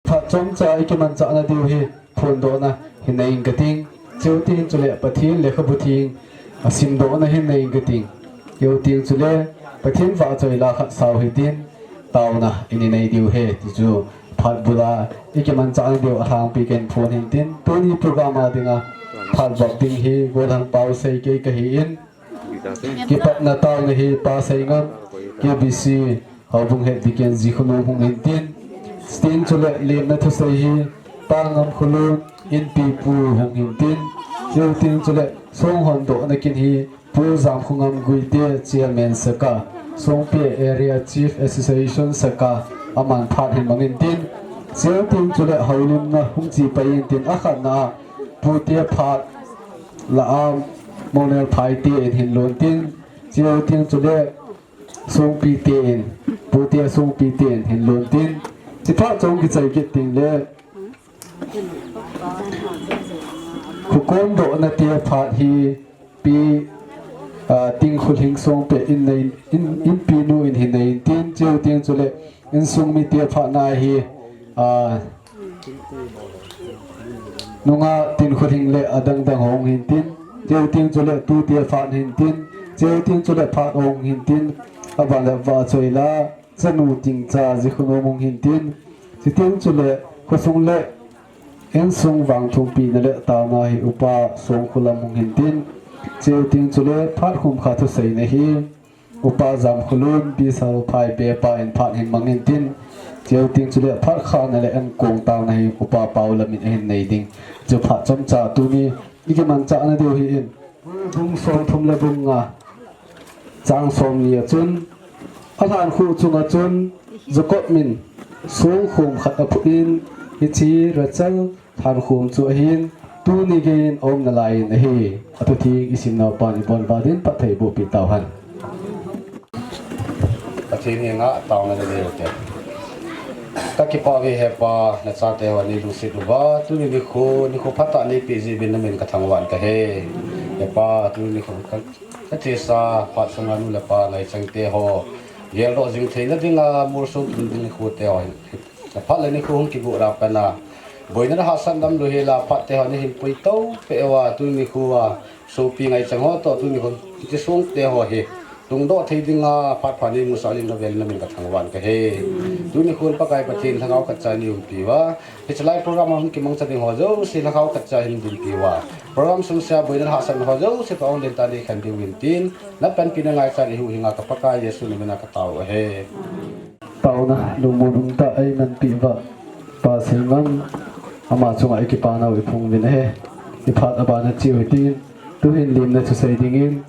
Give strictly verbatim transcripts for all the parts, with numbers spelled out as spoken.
Phat chomcha i kimanchahna diu hi phondohna hin nei inge kating. Cheu ting chule Pathen lekhabu theng a simdohna hin nei inge kating. Cheu ting chule Pathen vahchoi la khat sao hitin taona i nei diu ahi ti chu phat bula i kimanchahna diu a lhangpi ken phon hintin. Tuni program a dinga phat vop ding hi Golhang Paosei kei kahi in. Kipatna taona hi Pa Seingam, K B C, Houbung Head Deacon Jikhonom hung hintin. Tin chule lemna thusei hi Pa Ngamkholun, Inpipu hung hintin. Cheu ting chule song hondohna kin hi Pu Jamkhongam Guite, Chairman Saka, Songpi Area Chief Association Saka, aman phat hin mang intin. Cheu ting chule houlimna hung chi pai intin, akhatna a Pute phat la a Monel Phaite in hin lon tin. Cheu ting chule Songpite in, Pute Songpite in hin lon tin. Chi phat chom kichai kit ting le, khukondohna te phat hi Pi, ah, Tingkholhing Songpi in nei, in, Inpinu in hin nei intin. Cheu ting chule insung mite phatna hi, ah, Nunga Tingkholhing le adangdang hung hintin. Cheu ting chule Tute phat hintin. Cheu ting chule phat hung hintin. Aban le vahchoi la chanu Tingcha Jikhonom hung hintin. Cheu ting chule khosung le insung vangthumpina le taona hi Upa Songkholam hung hintin. Cheu ting chule phat khumkha thuseina hi Upa Jamkholun, Bisal Phaibe pa in phat hin mang intin. Cheu ting chule phat khana le ankong taona hi Upa Paolam in ahin nei ding. Chu phat chomcha tuni i kimanchahna diu hi in. Bung somthum le bung nga, chang somni a chun, alhan khu chunga chun Jacob min songkhom khat aphut in, hiche Rachel lhankhom chu ahin, tuni geiyin aum nalai in ahi. Athutheng i simnau pan i bolva din phatthei bohpi tauhen. Pathen henga taona nei ute. Kakipah uve Hepa, nachate ho nei lungset uva, tuni nikho, nikho phatah neipeh jeh uvin namin kathangvah in kahe. Hepa, tuni nikho ka, kachesa phat sunga nu le pa ngaichang te ho geldoh jing theina dinga molsom tum ding nikho te ho. Phat le nikho hung kigo ra pana boina le hahsatna umlou hela phat te ho neihin pui tou peh uva, tuni nikho a sopi ngaichang ho toh tuni nikho kiche song te ho hi tungdoh thei dinga phat pha neimusah jing na vel namin kathangvah in kahe. Tuni nikhon Pakai Pathen lhagao khatcha neiumpi uva, hichelai program a hung kimangcha ding ho jouse lhagao khatcha hin dinpi uva, program sungse a boina le hahsatna ho jouse toh ahung lentah neikhen diuvin tin, napanpina ngaichan eihuhhinga ka Pakai Jesu namina katao u ahi. Taona lungmon umtah a eimanpi uva Pa Seingam, ama chunga i kipanau i phung uvin ahi. I phat abana cheu hitin, tuhin lemna thusei dingin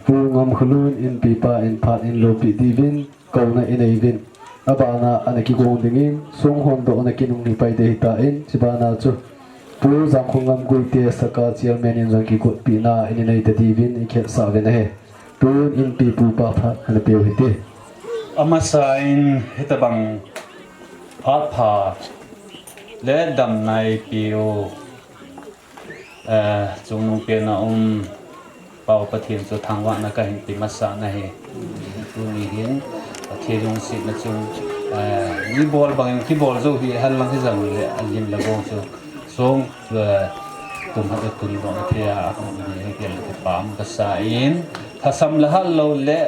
Pu Ngamkholun Inpipa in phat in lopi diuvin kouna i nei uvin. Abana ana kigong dingin songhondohna kin hung hi pai ding ahitan, chubana chu Pu Jamkhongam Guite Saka Chairman in jong kigotpina i nei ta diuvin i khetsah uvin ahi. Tun Inpipu pa phat ana peu hite. Amasan hitabang phat pha le damna eipeu, eh, chungnung pena um Pau Pathen chu thangvahna kahin pe masat ahi. Tuni hin Pathen lungsetna chun, eh, mi bol bangin kibol jou hi henlang hijongle alim le gong chu song, eh, tum hat a tun doh thei a, ahung hi kel kipah um kasa in, lhasam le hat lou le,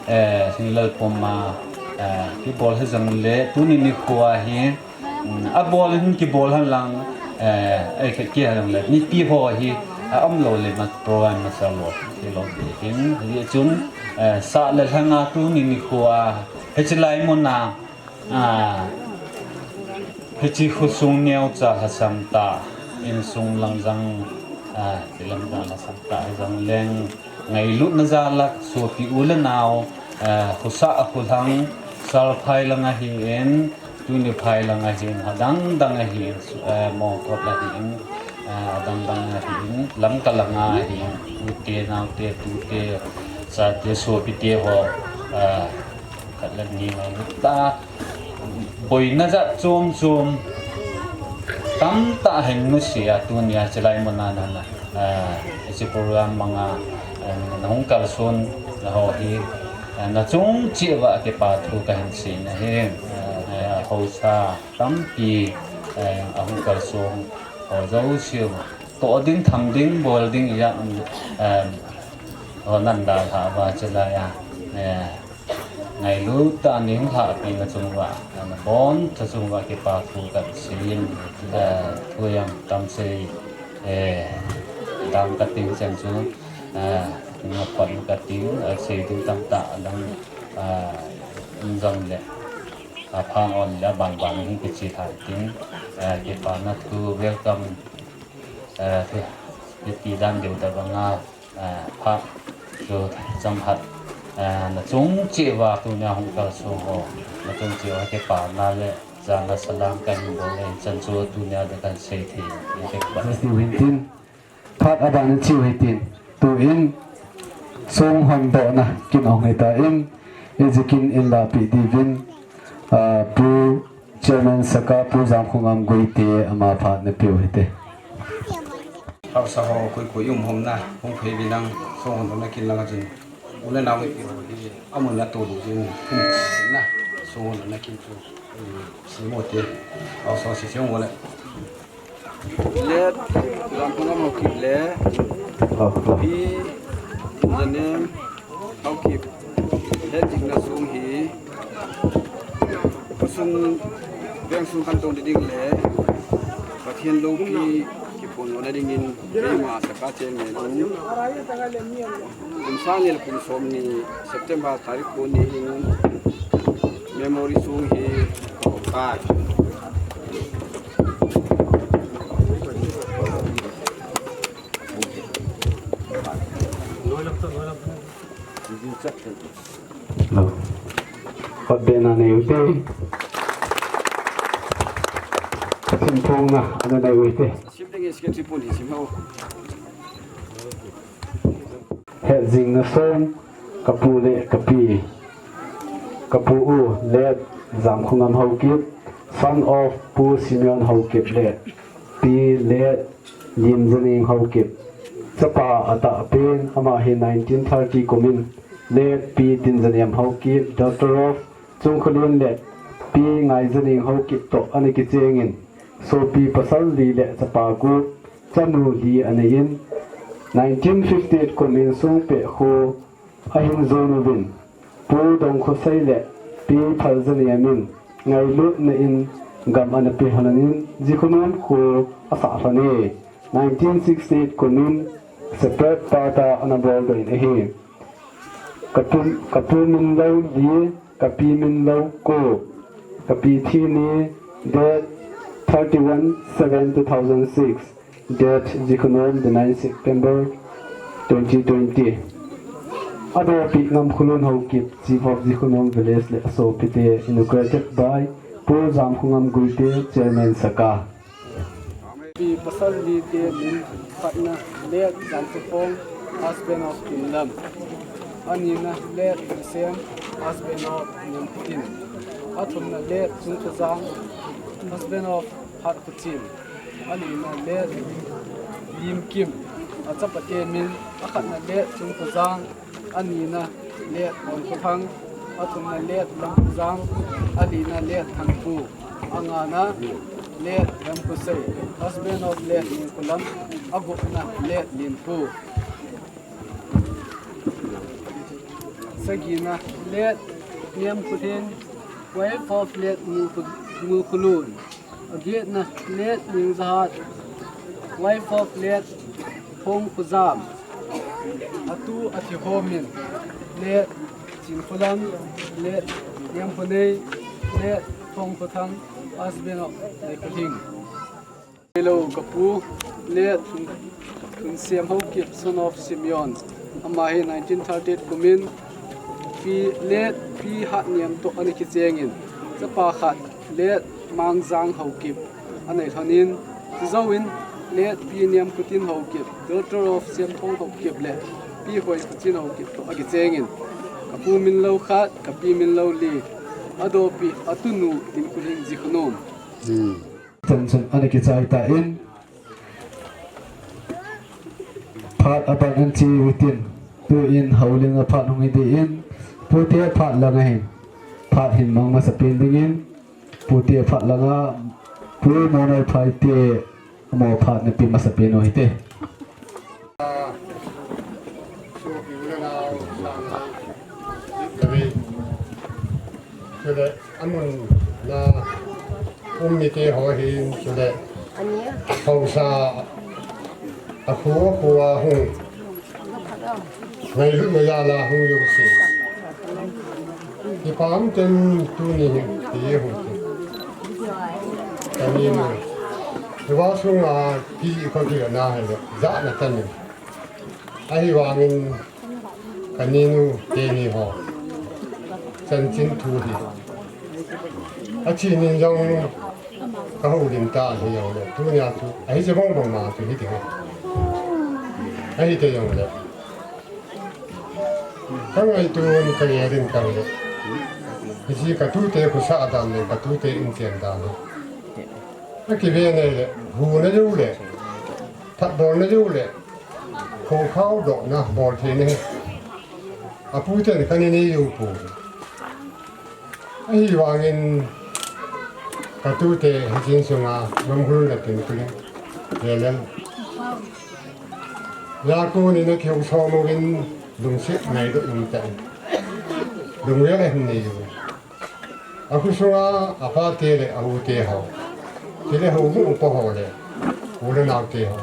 eh, hinglel pum a, eh, kibol hijongle tuni nikho a hi, um, abol hin kibol henlang, eh, ei khat kihenlang le mipi ho hi aum lou le ma program masa lou, ti lou ti hin, hijeh chun, eh, sah le lhanga tuni nikho a hichelai muna, ah, hiche khosung neocha lhasam tah, insung lang jong, ah, hilam jong lhasam tah, hijongleng ngailutna jal a sopi u le nao, ah, khosah a kholhang, Salphai lang ahin, tuni phai lang ahin, adang dang ahin, eh, Mongkot ahin, eh, adang dang ahin, Lamka langa ahin, ute, naote, tute, chate, sopite ho, eh, khat le ni ngailut tah, boina jat chom chom tamtah hin nusia, tunia hichelai muna nana, eh, hiche program manga, eh, nahung kalson na ho hi, eh, nachung cheh uva kipa thu kahin sei ahi, eh, haosa tampi, eh, ahung kalsong ho jouse u toh ding, tham ding, bol ding ijat, eh, ho nan dalha uva chulai a, eh, ngailut tah a nei hung lhahpi na chung uva, eh, nabonchauva chung uva kipa thu kasei in, eh, thu jong tam sei, eh, dang kati chan chu, eh, ngapan kati, eh, sei ding tamtah dang, eh, um jongle, aphan on le abang bang hung kiche lhai tin, eh, kipana thu welcome, eh, thu, hiti dan deu tabang a, eh, phat chu chomkhat, eh, na chung cheh uva tunia hung kalsong ho, na chung cheh uva kipana le jana salam kahin bol le chan chu tunia le kahin sei thei. Just you win tin. Phat abang in chiu hitin, tuin song hondohna kin ong hita in, ijeh kin in lahpeh diuvin, ah, Pu Chairman Saka, Pu Jamkhongam Guite, ama phat na peu hite. Haosa ho koi koi um hom na, hung phei uvin lang, song hondohna kin lang a chun. U le nau hi, amun na tolu jing, na, song hondohna kin chu, eh, si mo te, haosa si siang wala. Let, Lamphun Lam Haokip le, Pi Zanem Haokip, let jing na song hi, khosung, veng sung kan tong ding le, Pathen loupi kiphong lona dingin, keima Saka Chairman in, kum sang ni le kum som ni September tarik ko ni in memory song hi ka tai. Hello. Patbena nei ute. Simphongna ana nei ute. Sim ding is ke sipun hi sim ho. Hejing na song, ka pu le ka pi. Ka pu u, late Jamkhongam Haokip, son of Pu Simeon Haokip le Pi late Limzaning Haokip. Chapa atahpen, ama hi nineteen thirty kumin, late Pi Tinzanem Haokip, daughter of Chungkholen le Pi Ngaizaning Haokip toh ana kichengin, sopi pasal li le chapa gup, chanu li anei in, nineteen fifty-eight kumin Songpeh kho ahin jon uvin, Pu Dongkhosei le Pi Phalzanem in ngailutna in gam ana pe lhonin, Jikhonom kho asah lhon e. Nineteen sixty-eight kumin separate part a ana boldoh in ahi. Ka pu, ka pu min lou li, ka pi min lou ko, ka pi thi ni, date thirty-one seven two thousand six, date Jikhonom, the ninth September twenty twenty. Adopi Ngamkholun Haokip, Chief of Jikhonom Village le asopite, inaugurated by Pu Jamkhongam Guite, Chairman Saka. Pi pasal li te min, khatna late Jamkhopong, husband of Kimlam. Anina late Nisem, husband of Niamkhutin. Athumna late Chungkhojang, husband of Hatkhochim. Anina late Limkim. Achapate min, akhatna late Chungkhojang, anina late Honkhothang, athumna late Lamkhojang, alina late Thangpu, angana late Lamkhosei, husband of late Ningkholam, agupna late Limpu. Sagina late Niamkhotheng, wife of late Ngulkho-, Ngulkholun. Agetna late Ningjahat, wife of late Thongkhojam. Atu athi ho min, late Chinkholam, late Niamkhonei, late Thongkhothang, husband of Neikholhing. Hello, ka pu, late Thun-, Thunsem Haokip, son of Simeon. Ama hi nineteen thirty-eight kumin, Pi, late Pi Hatniam toh ana kichengin, chapa khat, late Mangjang Haokip, anei lhonin, chujouin, late Pi Niamkhotin Haokip, daughter of Semthong Haokip le Pi Hoikhuchin Haokip toh akichengin, ka pu min lou khat, ka pi min lou li, adopi, atunu, Tinkhohing Jikhonom. Hmm. Chun chun ana kichai tan, phat abang ana che utin, tuin Hauling a phat hung hi din, pute phat lang ahin, phat hin mang masapen dingin, pute phat langa Pu Monal Phai te, amo phat na pi masa pi no hite. Chule amun na um mite ho hin chule hausa a khu a khu a hung. Ngailutna jal a hung jouse. Kipah um ten tuni hin ti hung ti. Ka ninu. Hiva sunga ki ka ki na hile. Jana tani. Ahivangin ka ninu teni ho. Chanchin thu hi. Athi nin jong ka houlim ta hi jong le. Tunia chu. Ahi je bong bong ma chu hi ti ho. Ahi te jong le. Ka ngaito in ka nge rin ka le. Hiche ka tute khosa dan le, ka tute inchen dan le. Akive nei le, huna jou le, phatbolna jou le, khokhao dohna bol thei nei. Apu ten ka nei nei jou pu. Ahivangin ka tute hiche in sunga, lam hul na tin tin. Lelel. Yaku ni na kihong som uvin lungset ngailut um tah in. Lunggel ahin nei u. Akhu sunga apa te le a u te ho. Tile ho mu upa ho le. U le nau te ho.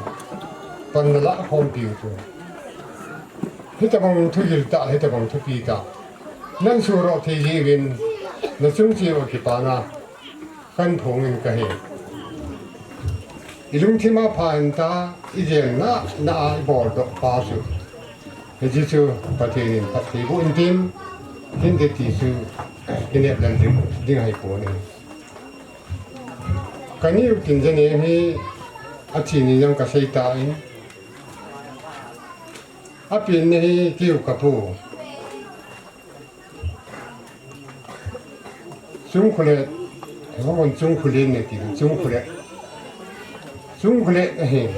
Pan na la khom piu tu. Hitabang thugil tah, hitabang thupi tah. Nan suro thei ji uvin. Na chung chi o kipana. Kan phongin ka he. I lungthim a pha in ta, i jen na, na a i bol doh pa chu. Hiche chu Pathen in phatthei boh in tin, tin te ti chu i nep lel ding, ding hai pon e. Ka niu tin jane hi a thi ni jong ka sei ta in. A pen na hi kiu ka pu. Chungkhulet, hemon Chungkhulen ne ti, Chungkhulet. Chungkhulet ahi.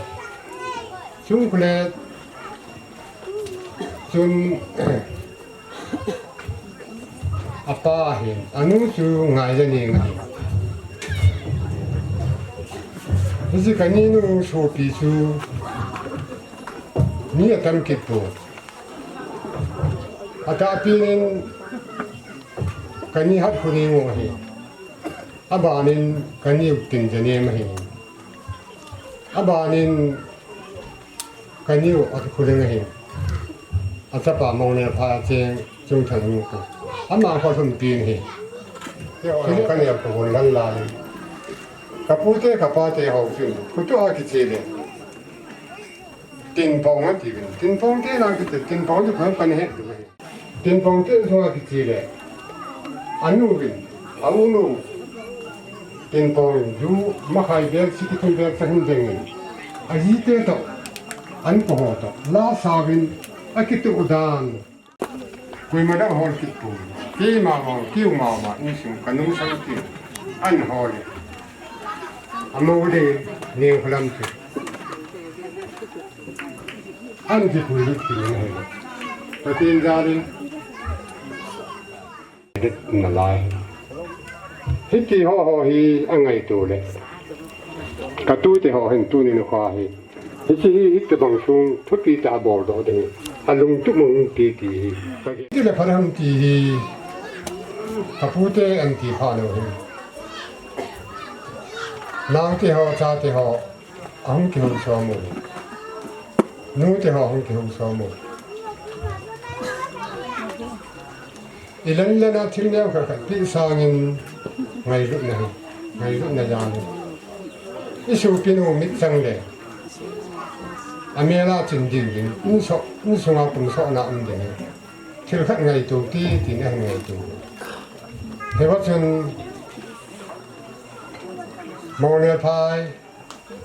Chungkhulet chun apa ahi, anu chu Ngaijaning ahi. Hiche ka ninu sopi chu mi atam kit poi. Atahpi in ka ni Hatkhoning u ahi. Abanin ka niu Tinjanem ahi. Abanin ka niu Hatkholing ahi. Achapa Mongnelphai a cheng Chungthanung u. Ama kho lhun pi in ahi. Ka niu ka von lang lai. Ka pu te ka pa te ho chun. Khutu a kiche le. Tinpong ati uvin. Tinpong te lang kiti, Tinpong te khon kan he tu. Tinpong te sunga kiche le. Anu uvin, a u nu. Tinpong ju makhai bel, siki thum bel, sa hin deng in. Aji te to. An ko ho to. La sa uvin, akitu dan. Koima dang hol kit pon. Keima vang, keu mama, insung ka nungsang kit. An hol e. Amo de, neo lam chu. An kipui lut kit in hol e. Pathen jal in. Det na lai. Hiti ho ho hi angaito le. Ka tute ho hin tuni na kha hi. Hiche hi, hitabang sung thupi tah a bol doh ding. A lungtup mong ti ti hi. Hiti le phat ham ti hi. Ka pu te an ti pha lou hi. Nao te ho, cha te ho. Ahung kihou som u. Nu te ho ahung kihou som u. I len len a thil neo khat khat pi sangin ngailutna hi, ngailutna jal hi. I sopinu mit chang le, a mel a chin ding ding, in so, in sunga kum so na um ding hi. Thil khat ngaito ti, tin a hin ngaito. Hiva chun, Mongnelphai,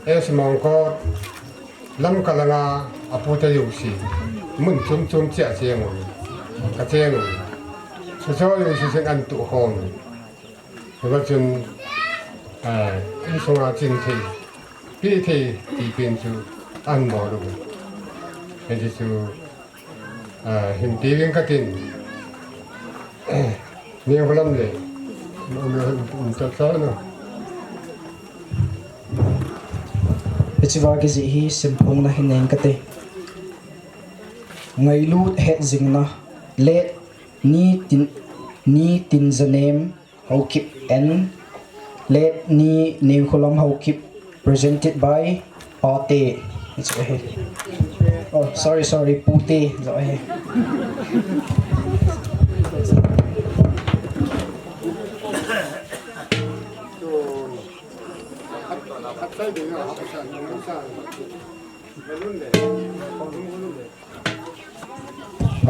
S Mongkot, Lamka langa, a pu te jouse, mun chom chom chia cheng u, ka cheng u. Chu chu jouse chun an tu khom. Hiva chun, eh, in sunga chin thei, pi thei, ti pen chu an bol u. Hiche chu, Ah, hin ti ving ka tin. Ni ho lam le. Mo me hin ta sa na. Hiche va kijih hi simphongna hin nei inge kati. Ngailut hetjingna, Late Ni Tin, Ni Tinjanem Haokip and Late Ni Nengkholam Haokip, presented by Pate. It's okay. Oh, sorry, sorry, Pute. It's okay.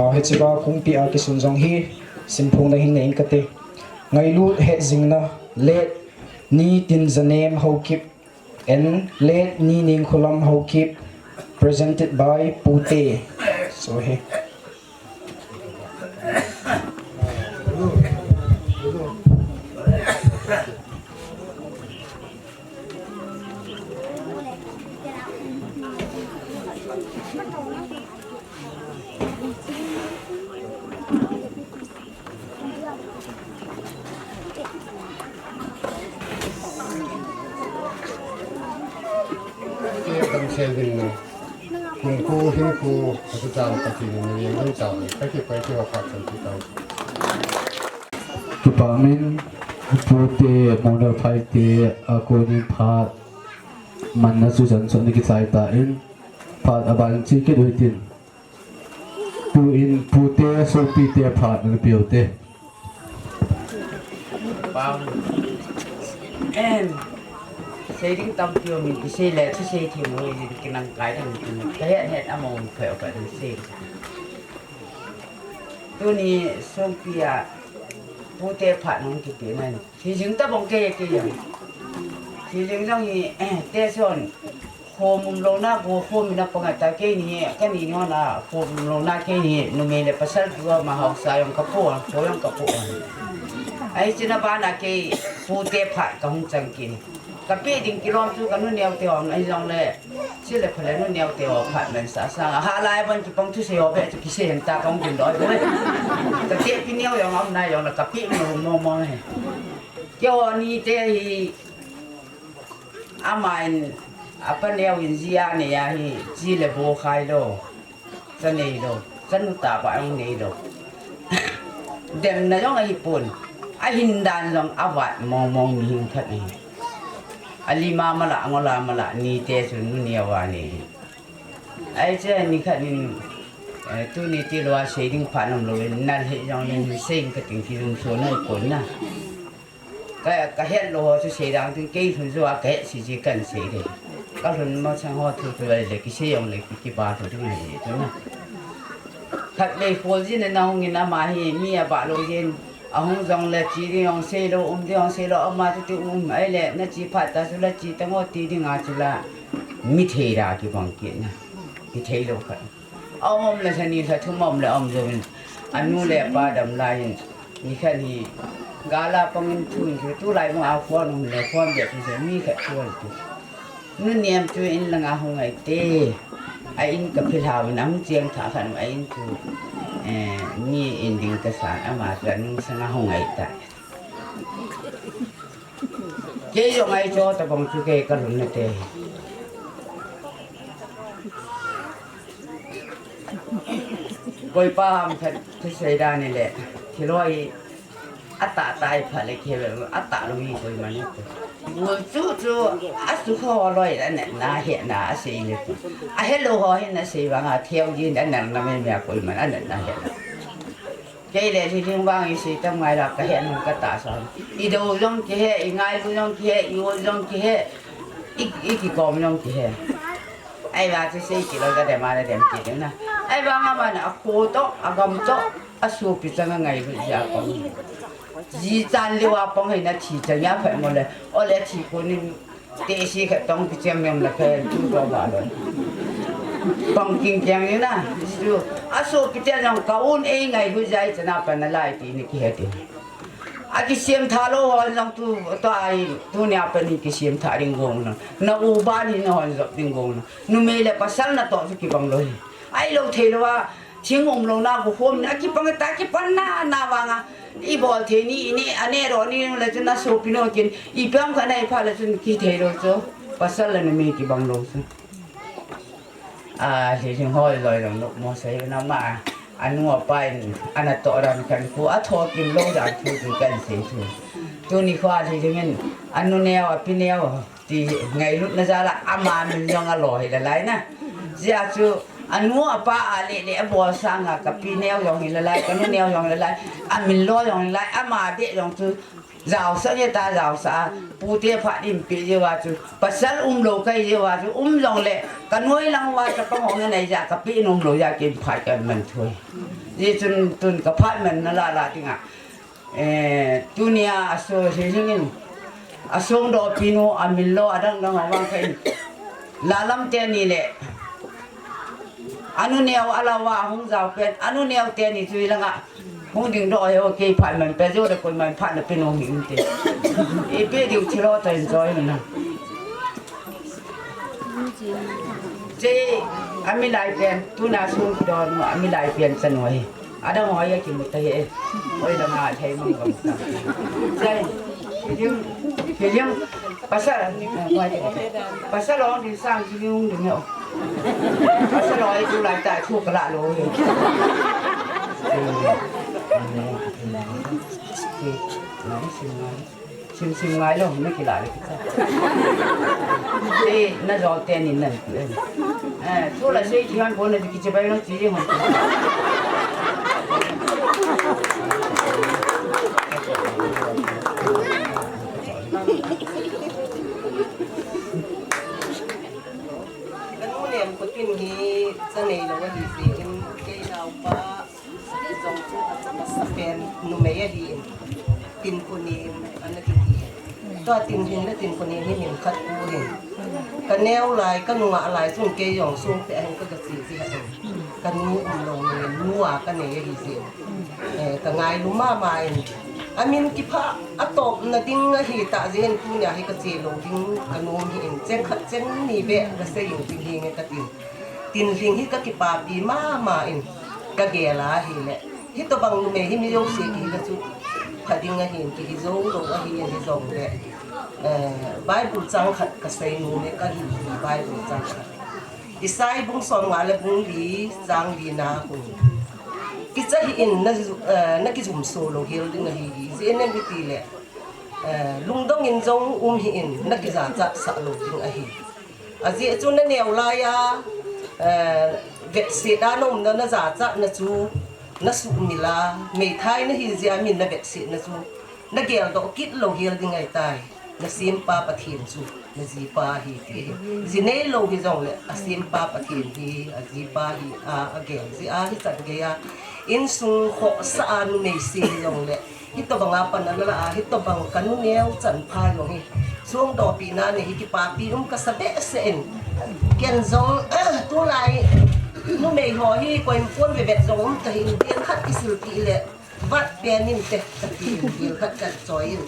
Ah, hiche va kongpi a kisun jong hi simphongna hin nei inge kati. Ngailut hetjingna, Late Ni Tinjanem Haokip and Late Ni Nengkholam Haokip, presented by Pute. So hi. Kei kan sel din na. Kum ku hin ku, ka tu chang ka ti ni ring ring chang, ka ki pai ki wa khat chan ki tau. Kipa min, Pute, Mona Phaite, a konin phat, manna chu chan chon ni kichai tan, phat aban chi kit u hitin. Tuin Pute, Sopite phat na peh u te. Pau. Em. Sei ding tampi um in kisei le, thusei thim u in kinang kai ding in. Ka het het a mong phe ka ding sei. Tuni Sopi a Pute phat nung kipe nan. Thijing tabang kei kei jong. Thijing jong hi, eh, te son. Khom um louna, go khom ina panga ta kei ni, ka ni nona, khom um louna kei ni, numei le pasal tua ma haosa jong ka po, ko jong ka po. Ai china bana kei, Pute phat ka hung chang kei. Ka pe ding kilom chu ka nu neo te ong, ai jong le, chile phale nu neo te ong phat men sa sa. Ha lai ban chu pang thusei o be chu kisei hen ta ka hung kin doi. Ka te pi neo jong am na jong le ka pe mo mo mo he. Kei o ni te hi, Amain, apa neo in jia nei a hi, ji le bo khai lou, cha nei lou, chanu tah pa ang nei lou. Demna jong ahi pon, ahin dan jong avat mong mong mihem khat ahi. Ali ma mala, angola mala, ni te chu nu neo a nei hi. Ai che ni khat in, eh, tuni tilou a sei ding pha nom lou in, nal he jong le sei ka ting ki jum so nai pon na. Ka, ka het lou ho chu sei dang tin kei lhun jou a ka het si ji kan sei de. Ka lhun masang ho thu chu le kisei jong le ki, kiba thu ding ahi chu na. Khatvei khol jin na hung in ama hi mi aba lou jin. Ahung jong le chi ding jong sei lou, um ding jong sei lou, ama chu ti um ai le, na chi phat ta chu la chi ta ngo ti ding a chu la. Mi thei ra kibang kit na. Ki thei lou khat. A um le, lha ni lha thum um le um jouvin. Anu le apa dam lai in. Ni khat hi. Gala pang in thu in thu, tulai mo a phone um le phone be thu se mi khat thu an tu. Nu niam chu in langa hung ai te. A in ka phil hau in a hung chiang tha khan a in chu. Eh, mi in ding ka san ama chu a nung sanga hung ai ta. Kei jong ai cho tabang chu kei ka lhun na te. Koi pa ham khat thusei dan ni le. Thiloi a ta tai pha le kei ve a ta lou mi koi man ni. Bul chu chu a su kho loi la ne na he na a sei le. A he lou ho he na sei vang a theo yin a na na me me a koi man a na na he. Kei le lhi ling vang i sei tam ngai la ka he nung ka ta sa. I do jong ki he, i ngailu jong ki he, i ol jong ki he, i, i kikom jong ki he. Ai va chu sei kilou ka dem a la dem ki ding na. Ai va nga man a kho to, a gam to, a sopi chang a ngailu ja kong. Ji chan liu a pang hei na thi chang ya phe mo le. O le thi ko ni Te si khat tong kichem yom la phen tu to ba lo. Tong king kiang ni na, si tu. A sopi te jong ka un ei ngai hu jai chana pa na lai ti ni ki he ti. A kisem tha lou ho jong tu, to ai, tunia pa ni kisem tha ding gong na. Na u ba ni na hon jop ding gong na. Numei le pasal na to chu kibang lou hi. Ai lou thei lou a, Thing um lou na, go khom na, kipang ta, kipang na, na vang a. I bol thei ni, i ne, a ne ro ni le chun a sopi no kin, i piang kha na i pha le chun ki thei lou chu. Pasal le numei kibang lou chu. A, Lhilhing ho loi lou lou mo sei na ma. Anu apa in, ana toh ran khan khu, a tho kim lou dan thu chu kan sei chu. Tuni khu a Lhilhing in, anu neo, api neo, ti ngailutna jal a, ama min jong alo hi la lai na. Jia chu, anu apa a le le, abol sang a, kapi neo jong hi la lai, kanu neo jong hi la lai, amin lo jong hi la lai, ama de jong chu, Jaosah nge ta jaosah a, pute phat in pe jeh uva chu, pasal umlou kahi jeh uva chu, um jongle, kanoi lang uva chapang hung nai jeh a, kapi in umlou jeh a, kin phat kaman thoi. Hijeh chun tun kaphat manna lah lah dinga, eh, tunia aso Lhilhing in, asongdoh pinu, amin lo, adang dang ho vang kha in, Lalam teni le, anu neo ala uva hung jao pen, anu neo teni chu ilanga, Hung ding doh hi o, kei phat man pe jo le, koiman phat na pe nom hi um te. Ipi diu thilo ta enjoy na. Che, ami lai pen, tuna sung don, ami lai pen cha noi. Adang hoi a kimu ta hi e. Oi la nga thei mang gam ta. Che, Hiliang, Hiliang, pasal, eh, pasal ong ding sang Hiliang ding yo. Pasal ong itu lai ta thu kala lo. Sim, sim ngai lo, na kila le kita. Eh, na jo te ni na. Eh, thu la sei ki han ko na ki che bai lo chi hon. Kanu nem ko tin hi cha nei lo hi si in kei nau pa jong chu a cha masa pen numei ahi in tin ko ni in ana ki ti. Tua tin hin le tin ko ni hin hin khat ku hin. Ka neu lai, ka nunga lai chun kei jong sung pe ahin ka ga chi chi ha in. Ka nu um lo ni in, nu a ka nei ahi si in. Eh, ka ngailu mama in. A min kipha a topna ding ahi ta jeh in tunia hi ka che lou ding ka nom hi in. Cheng khat cheng ni be ka sei u ding hi nge ka tin. Tin hling hi ka kipapi mama in ka gel a hi le. Hitobang numei hi mi jouse kihi le chu pha ding ahi in kihi jou lou ahi in hi jong le. Eh, Bible chang khat ka sei nom e ka hi hi Bible chang khat. Isai bung som nga le bung li chang li na hun. Kicha hih in na ju-, eh, na kijum so lou hel ding ahi. Ijeh inem itile, eh, lungdong in jong um hih in na kijachat sah lou ding ahi. Ajeh chu na neo lai a, eh, vetset a na um na, na jachat na chu na sumil a, meithai na hi jeh a min na vetset na chu na geldoh kit lou hel ding ahitai. Na sempa Pathen chu na jipa ahi ti ahi. Ji nei lou hi jong le, a sempa Pathen hi, a jipa hi, a, a gel jeh a, hichan gei a. Insung khohsah a numei se hi jong le, hitobang a pan ana la a, hitobang ka nu neo chan pha jong hi. Songdohpina nei hi kipapi um ka sa behseh in. Ken jong, tulai, numei ho hi, koiman phone ve vet jong um ta hi, in biang khat kisil ti le. Vat pen in te, ka ti in, bil khat kan choi in.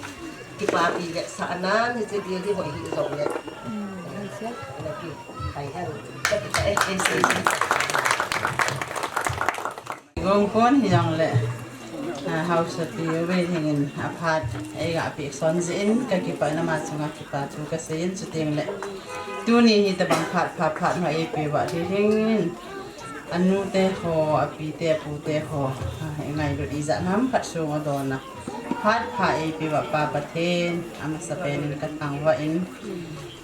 Kipapi le sa nan, hiche bil hi hoi hi jong le. Na ki, hai hen, ka ti ka eh, eh, sei, sei. Gong kon hi jong le. Ah, hausa pi, ove hing in, aphat, ei ga pi son jin, ka kipa na ma chunga kipa thu ka sei in, chuteng le. Tuni hi tabang phat, phat, phat, ma ei pi va, hi hing in. Anu te ho, api te, apu te ho, a, i ngailut ijat ham khat sung a dona. Phat pha eipe uva Pa Pathen, amasa pen in ka thangvah in,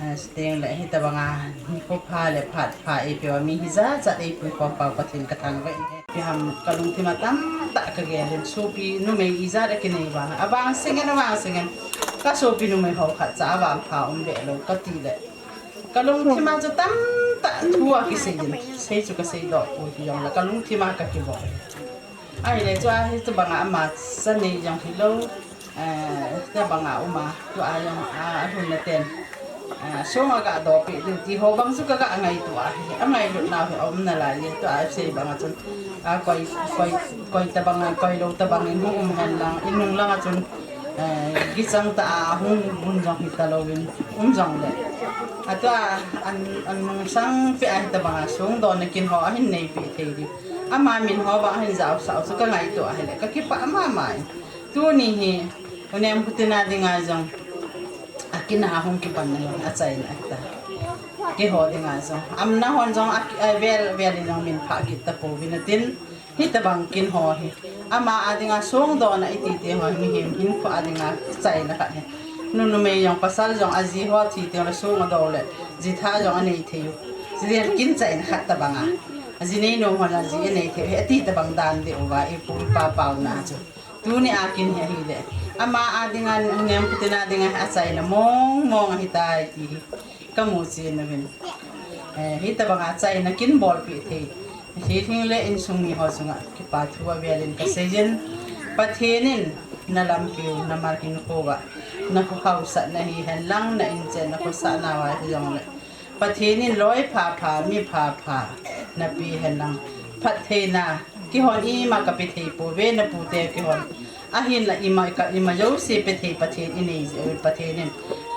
a, chuteng le hitabanga nikho pha le phat pha eipe uva mi hijat jat eipui khom Pa Pathen ka thangvah in. Ipi ham ka lungthim a tamtah ka gel in, sopi numei ijat a kinei vang, avang singen, avang singen. Ka sopi numei ho khat cha avangpha um be lou ka ti le. Ka lungthim a chu tamtah thu a kisei in, sei chu ka seidoh poi hijongle, ka lungthim a ka kibol. Ahile chu a hitabanga ama cha nei jong hilou, eh, hitabanga um a, tua jong a, alhunna ten, eh, song a ga dohpeh diu ti ho bang chu ka ga ngaito ahi, angailutnau hi aum nalai e, tua sei banga chun, a koi, koi, koi tabang, koi lou tabang in hung um hen lang, inung langa chun, Eh, gichang tah a hung hun jong hita louvin um jongle. Atua an, an nungsang peh a hitabanga songdohna kin ho ahin neipeh thei diu. Ama min ho bang ahin jaosah u chu ka ngaito ahile ka kipah mama in. Tuni hi, U Nem Khutina dinga jong. Ah, Kin a hung kipan na hin achaina ahi ta. Keiho dinga jong, amna hon jong a, avel vel in jong min phah kit tapouvin atin, hitabang kin ho hi ama a dinga songdohna iti te ho hi mihem hinkho a dinga chaina khat ahi. Nu numei jong pasal jong aji ho thi teng le song ado le ji thah jong anei thei u. Ji le kin chaina khat tabang a, aji nei nom ho la ji anei thei u hi ati tabang dan deh uva ipu ipa pauna chu. Tuni a kin hi ahile, ama a dinga, Nemkhotin a dinga achaina mong mong ahitai ti hi kamu chen uvin. Eh, hitabang a chaina kin bolpeh thei, hiling le insung mi ho chunga kipa thu avel in kaseijin. Pathen in nalampiu, namal hinkho uva nahaosatna hihen lang, na inchen na khosah nauva hijongle, Pathen in loi phapha, mi phapha napeh hen lang, phattheina keihon ima kape thei pouve, napute keihon. Ahinla ima ka, ima jouse pe thei Pathen inei jeh uvin, Pathen in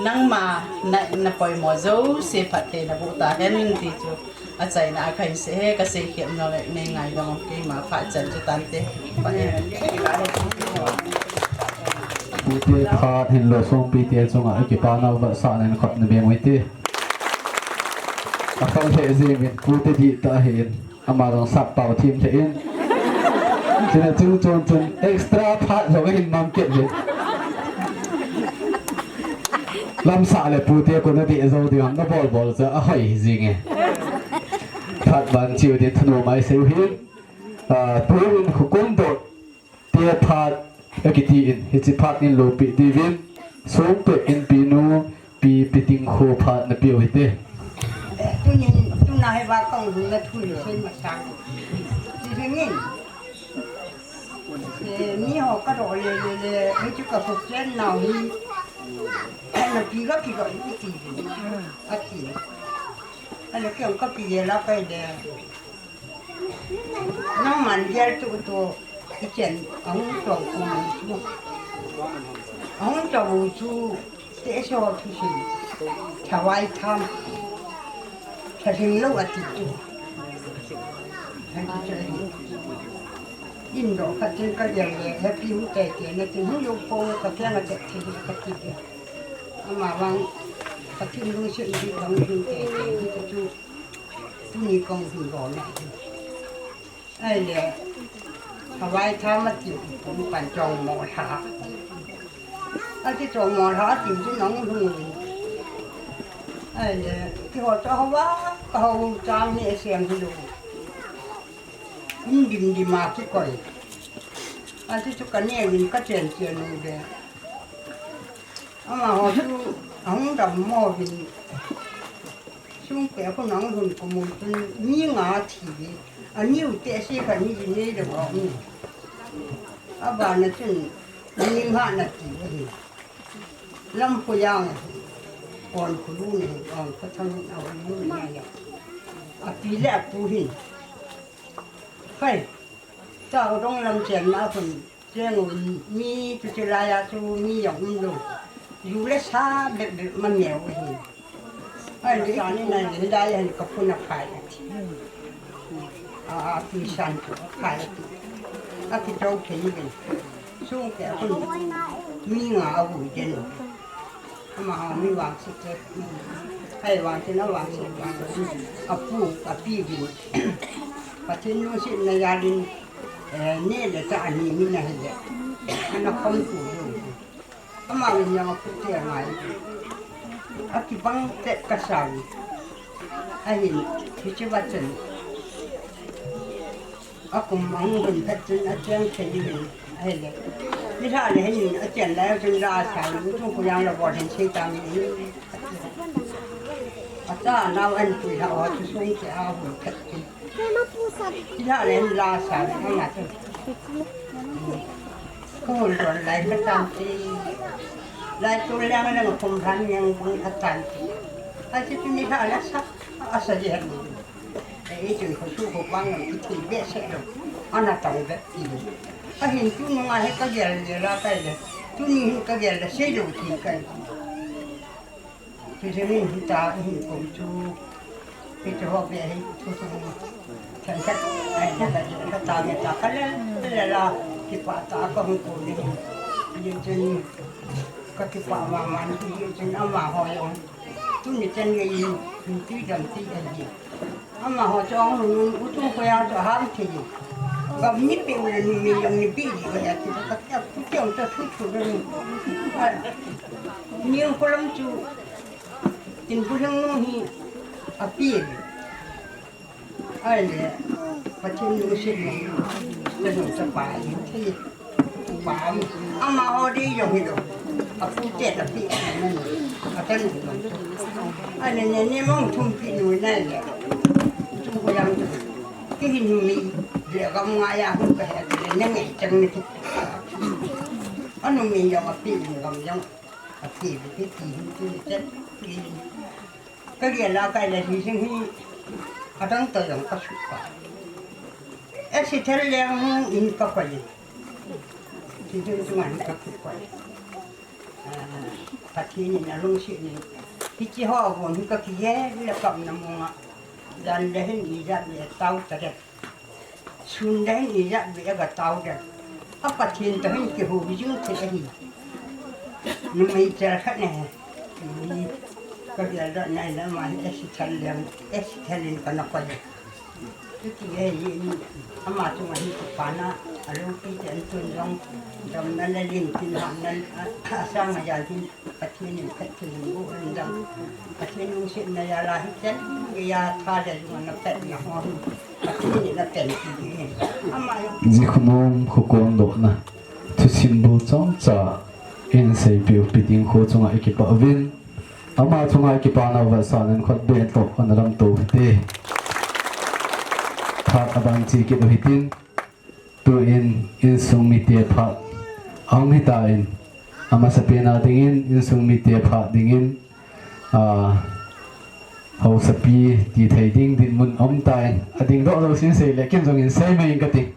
nangma na, napoimo jouse phatthei naboh tahen ti chu achaina a kahin sei e, kasei khel nole nei ngaidam, keima phat chan chu tante. Pute phat hinlo songpite chunga ikipa nau vetsahna in khut nabeng uvin te. Akhal lheh jeng uvin, pute dihtah ahin, ama jong sappao them lheh in. Chuna chung chon chun extra phat jong ahin mang kit uvin. Lamsah le pute kona deh jou ding ham, nabol bol chu ahoi jing e. Phat ban cheu din thanom a isei u hin. Ah, tuin Khokomdoh te phat akiti in, hiche phat in loupeh diuvin, songpeh in pinu, Pi, Pi Tingkho phat napeh u hite. Tunin, tuna hi va kahung lhun na thu hi sei masang. Ti hingin. Eh, mi ho kadoh le le le, hichu ka Khochen nau hi. Napi kapi kapi ti. Ati. Ahile kei jong kapi le la kahi le. Nangman gel tu tu, ichen ahung chong u chu. Ahung chong u chu, tehse ho thusim. Thavai tham. Thalhing lou ati tu. Hati chu ahi. Indoh khat chun kagel le, happy hu tei tei na tin hu lou po, kakeng a chet thei kati le. Ama vang, Pathen lungset in bang hu tei tei, hichu. Tuni kong hin bol na hi. Ahile, Hawaii tham ati, pan chong mo lha. Ati chong mo lha ati, chu nang lhung. Ahile, keiho chu Hawaii, ka ho chang ni asem hi lo. In dim dim a kikoi. Ati chu ka neo in ka chen chen u le. Amaho chu ahung dam mo vin. Sungpeh a khun ahung lhun kum u chun mi nga thi. Ani u tehse khat ni ji nei le ba um. Abana chun mi nga na ti ahi. Lamkhojang ahi. Kon khulu ni, kon khathang a hung lu ni ahi. Api le apu hin. Khai. Cha u dong lam chen na khun. Cheng u mi chu chu lai a chu mi jong um lou. Ju le sa bep bep ma neo hi. Ahile sa ni nai le lai a hin ka phun a khai a thi. A, a, tui san chu a khai a thi. A kichou thei uvin. Sungpeh a khun mi nga a vui den. Amaho mi vangset te. Ahivang chun avangset vang. Apu, api vin. Pathen lungsetna jal in, eh, neh le chah ani min ahile. Ana khom tu lou. Ama min jong apu te angai. Akibang pet kasa. Ahin, hiche va chun. Akum ahung lhun phat chun acheng thei uvin ahile. Nilhah le hin achen lai chun la asai u chu Khoyang la bol hin sei tang in. Acha nau an pui lha u chu sung ke a hun phat chun. Nilhah le hin la asai u ama chu. Ka hol don lai ka tam ti. Lai tu lang lang kum han yang bang ka tam ti. Achi tu nilhah le sa asa ji han. Ei chun khosuh khopang lam kithei behseh lou. Ana tong bep ti. Ahin tunung a hi kagel le la kai le. Tuni hin kagel le sei lou ti kai. Tujingin hita hin kum chu. Hiche ho beh hi thu thu. Than khat ai na ka ji ka ta me ta ka le le la. Kipah tah a ka hung kum ni. Yin chun. Ka kipah mama in, tuni chan amaho jong, tuni chan gei in, tui dam ti ahi. Amaho chu ahung lhun un, u Chungkhoi a chu aham thei in. Gam ni peh u le numei jong ni peh ji u ahi ati, ka, ka, ka, ka, ka, thu thu le ni. Ni Kholam chu, Tin Pu Lhingnu hi api le. Ahile, Pathen lungsetna, ka lungset pa hi thei. Pa, amaho dei jong hilou. Apu te ta pi, amen. Atan. Ahile, ne, ne mong thum pi nu na le. Chungkhoi lang. Kei hi numei le gam ngai a hung kahi le, ne ngai chang ni. Anumei jong api, gam jong api, pi, pi, pi, pi, pi. Ka gel a kai le, Thising hi adang toh jong ka sut pah. Esther Leng in ka koi. Thising chunga hin ka kikoi. Ah, Pathen in alungset in. Hiche ho bon hi ka kigel le kapna mong a. Jan le hin ijat le tao ta de. Sun le hin ijat beh a ka tao de. A Pathen toh hin kihou jing thei ahi. Numei chal khat ne. Numei ka gel doh nai le ama hi Esther Leng, Esther Leng in ka na koi. Chuti ahi in ama chunga hin kipana, aloupi te an tun jong. Damna le len tin hamna, a, asang a jal hin. Pathen in phatthei boh in lang. Pathen lungsetna jal a hi chen geiya tha le lung ana phatna ho hi Pathen in apanpi in. Ama jong. Jikhomong khokom dohna thusim bu chomcha in seipeh u Piting kho chunga i kipah uvin. Ama chunga i kipana u vetsahnan khut beh in toh ana lamto u hite. Phat aban che kit u hitin. Tuin insung mite phat ahung hitan, amasapen a dingin insung mite phat dingin, ah, haosapi ti thei ding dinmun aum tan, ading doh jousen sei le ken jong in sei mai ing kati.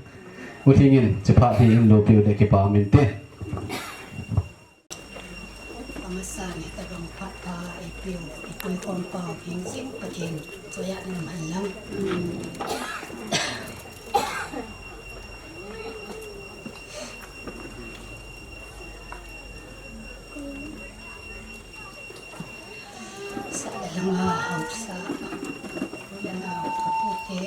U Lhingin, hiche phat hi in lopi u le kipa um inte. Amasan, hitabang phat pha eipeu, eipuikhom pau, hingjing Pathen, choiya na man lang. Sa le langa haosa, langa haosa pute.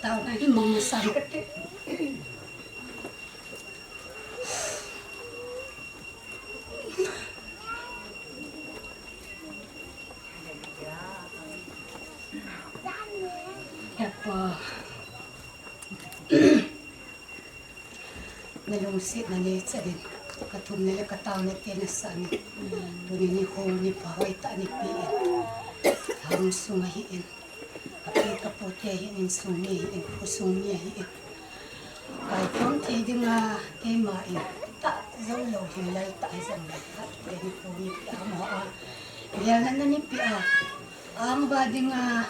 Taona hi mong masang kate. He Pa. Na lungsetna nei chanin, ka thumna le ka taona te na sangin, tuni nikho nipha hoitah neipe in, lhang sung ahin, ka pi ka pu te hin insung mi ahin, khosung mi ahin, kaikhom thei dinga keima in tah jou lou hin lai tah hijongle, phat le nikho nipha mo a, gelna neipe a, Ahung va dinga,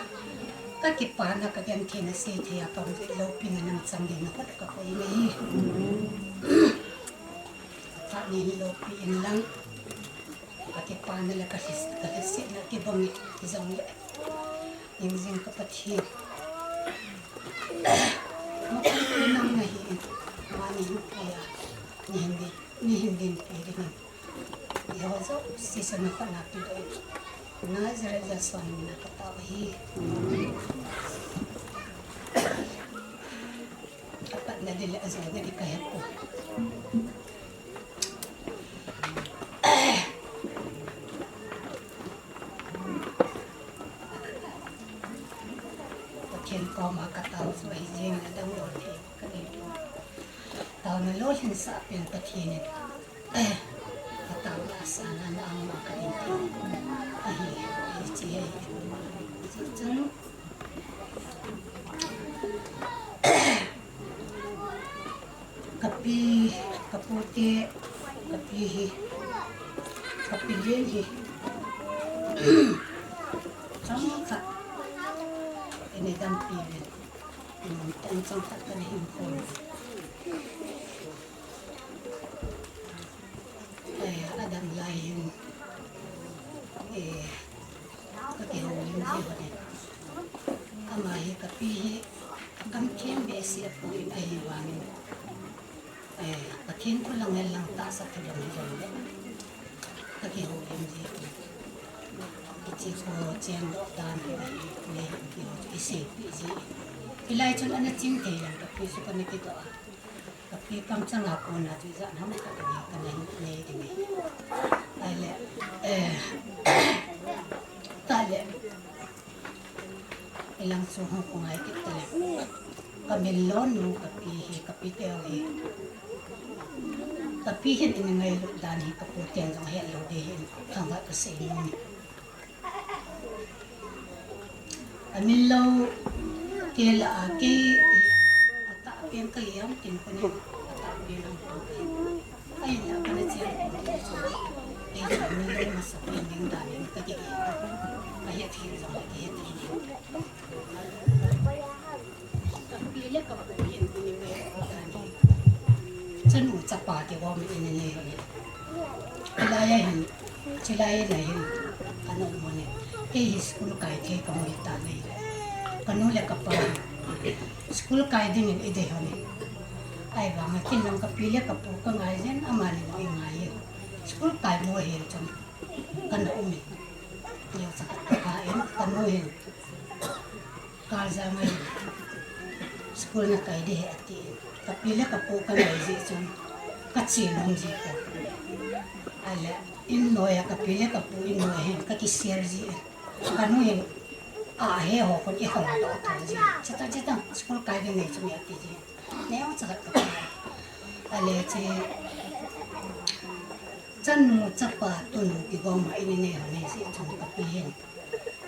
ka kipana ka gentheina sei thei a ka hung loupina nang chang ding na khut ka koi in ahi. Ka ni hi loupi in lang. Ka kipana le ka lhis-, ka lhasetna kibang in, hijongle. Hingjing ka Pathen. Makhut nang nahi in. Mani hin pia. Nei hin din, nei hin dinpi ding in. Eiho jouse chunga kona pedoh in, Nazareth Jesu min a ka tao ahi. Apatna ding le ajona ding ka hepoi. Pathen koma ka tao chu ahi jeng in, adang lou thei ka nei poi. Taona lolhinsah pen Pathen in. Ka taona asang a na angma ka ding ti. Ahi, ahi chi ahi. Chun, ka pi, ka pu te, ka pi hi, ka pi len hi. Chomkhat, ina dampi uvin. Ina tan chomkhat kana hin khom. Eh, adang lai hin, eh, ka kihoulim ji hon in. Ama hi ka pi hi, a kamthim Kin thu lang hen lang tahsa thu lang hi jong le. Ka kihoulim ji. Kichi kho cheng doh dan hi nei hin kiho chu i seipi ji. Hilai chun ana ching thei lang ka pi chu kana kidoh a. Ka pi kamchang a kona chu ijat ham khat nei kana hin nei ding ahi. Ahile, eh, tale. Ilang chu hung kong ai kit tale. Ka min lou nu ka pi hi, ka pi teu hi. Ka pi hin eina ngailut dan hi ka pu ten jong ahet lou ding ahin, thangvah ka sei nom e. A min lou te lah a kei atahpen ka hi ham tin kone, atahpen ham kone. Ahinla kana chen kong ti chu, kei chu a min lou masa pen ding dan in ka kigel. Ka het thei jong le ka het thei. Ka pi le ka pu hin eina ngailut dan hi. Chanu chapa kigom in eina nei u ahi. Hilai a hin, chulai a hin, ana um u ahi. Kei hi school kai thei ka mu hita nei. Ka nu le ka pa school kai ding in eidei u ahi. Ahivang a ken jong ka pi le ka pu ka ngai jin, amani jong eingai e. School kai mu hel chun kana um e. Neocha khat ka pha in, ka nu hin. Kal jang a hin, school na kai ding ahi ati. Ka pi le ka pu ka ngai jeh chun ka che nom ji poi. Ahile, in noi a ka pi le ka pu in noi a hin ka kisel ji. Ka nu hin, a he ho kon i hol doh thou ji. Chita, chita, school kai ding nei chu me ati ji. Neocha khat ka pha. Ahile che, chanu chapa tunu kigom a eina nei u ahi jeh chun ka pi hin.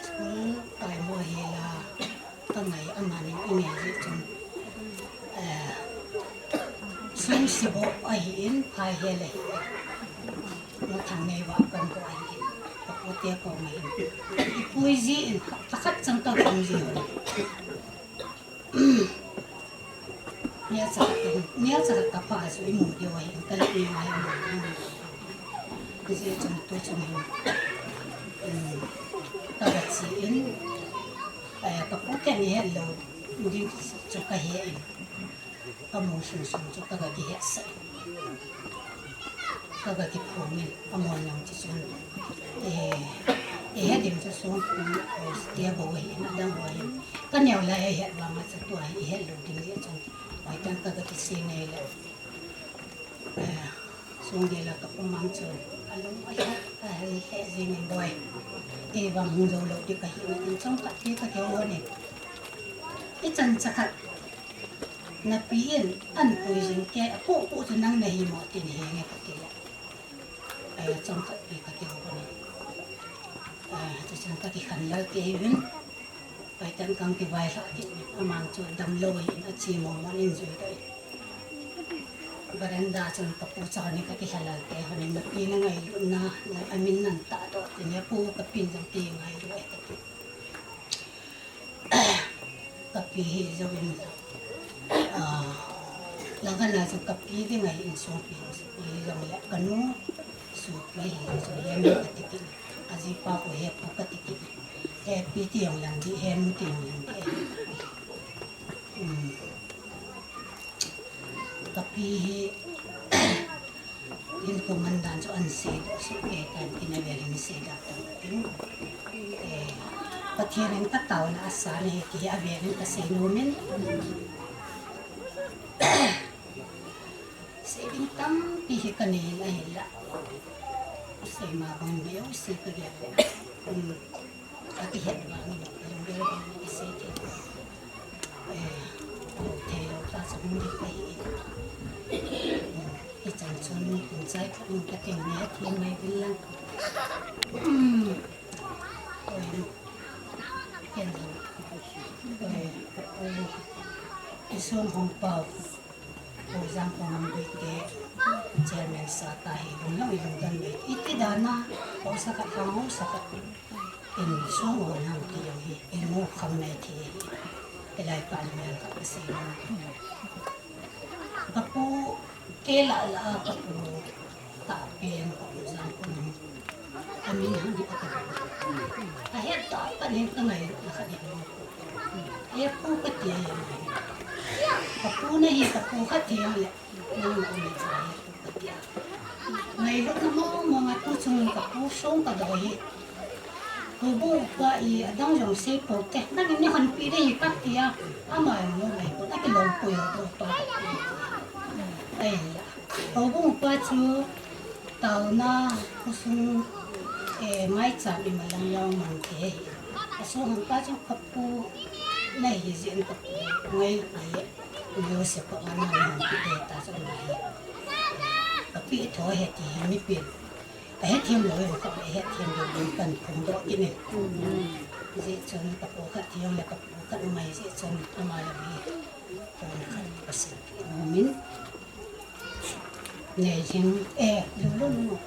School kai mo hi la, ka ngai amani i ngai jeh chun. Eh, sum sibo ahin, phai hel ahin. Mo thang nei va kom bo ahin. Ka pu te kom ahin. I pui ji in, khat, khat chang ka kom ji. Neocha khat, neocha khat ka pha chu i mu diu ahi, ka le i ngai mu diu. Hijeh chun tu chun hin, um, ka ga che in, eh, ka pu ten ahet lou ding chu ka he in, ka mu sung sung chu ka ga kihet sah in. Ka ga kiphong in, amon jong chu chun. Eh, eh, he ding chu sung, eh, tia bou ahin, adang bou ahin. Ka neo lai a het vang a chu tua hi het lou ding jeh chun. Hoitah in ka ga kisei nei le. Eh, sung gel a ka pu mang chu. Alung a het, a hel he jing in boi. Kei vang hung jou lou ding ka hi na in chomkhat pi ka kihou in. I chan cha khat. Na pi in an pui jing kei a pu pu chu nang na hi mo tin he nge ka ti le. Ai chomkhat pi ka ti ho ni. A, chu chun ka kikhen lal kei uvin. Hoitah in ka kivai lha kit uvin. Amang chu damlou in a chi mo mo in jui doi. Veranda chun ka pu cha ni ka kilha lal kei ho ni na pi na ngailutna, na amin nan tah doh tin he pu ka pin jong kei ngailu e ka ti. Ka pi hi jouvin, ah, langkhat na chu ka pi ding ahi insung pi, pi jong le ka nu, su pi hi chu he nu ka ti kit, ajipa khu he pu ka ti kit, he pi ti jong lang di, he nu ti jong lang di. Um, ka pi hi, Hin ko man dan chu an sei doh seh kei tan, kin a vel hin sei dah tan tin. Eh, Pathen in ka taona a sa na hi ti hi a vel in ka sei nom in. Sei ding tampi hi ka nei in ahi la. Sei ma bang beu sei ka gel. Um. Ka kihet vangin, lunggel vangin kisei thei. Eh, thei lou tah chu hung ding ahi. Hichan chun, kum chai khat in ka teng ni a thi mai uvin lang. Hmm. Oi, ken jong. Eh, oi. I son hong pau. Pu Jangkong Nambui te, Chairman sa ta hi, lungdon, lungdon mai. Iti dan a, haosa khat, haosa khat. In sung o nang ti jong hi, in mu kham mai ti hi. Ilai pa ni mel khat ka sei nom. Ka pu, kei lah lah a ka pu, Tahpen, Jangkong. Amin hung hi ka pu. Ahet tah a pat hin ka ngailutna khat hi. He pu ka ti a jong hi. Ka pu na hi, ka pu khat hi jong le. Nang na um e cha hi. Ngailutna mong mong a tu chung ka pu song ka do hi. Houbung upa i adang jong sei pou te. Nangin nei honpi ding hi ka ti a. Ama jong no ngailutna kilom pui ho upa. Ai la. Houbung upa chu taona khosung, eh, maicham i malang lang mang te hi. Asung hang pa chu ka pu na hi jin ka pu ngai le. Neo se pa ana mang ki te ta chu na hi. Ka pi tho he ti hi mi pi. Ka hethem lou, ka hethem lou, ding kan phongdoh kit in. Hijeh chun ka pu khat thi jong le ka pu khat um ahi jeh chun ama jong hi pon khat ka sempeh nom in. Nei jing, eh, lou lou lou.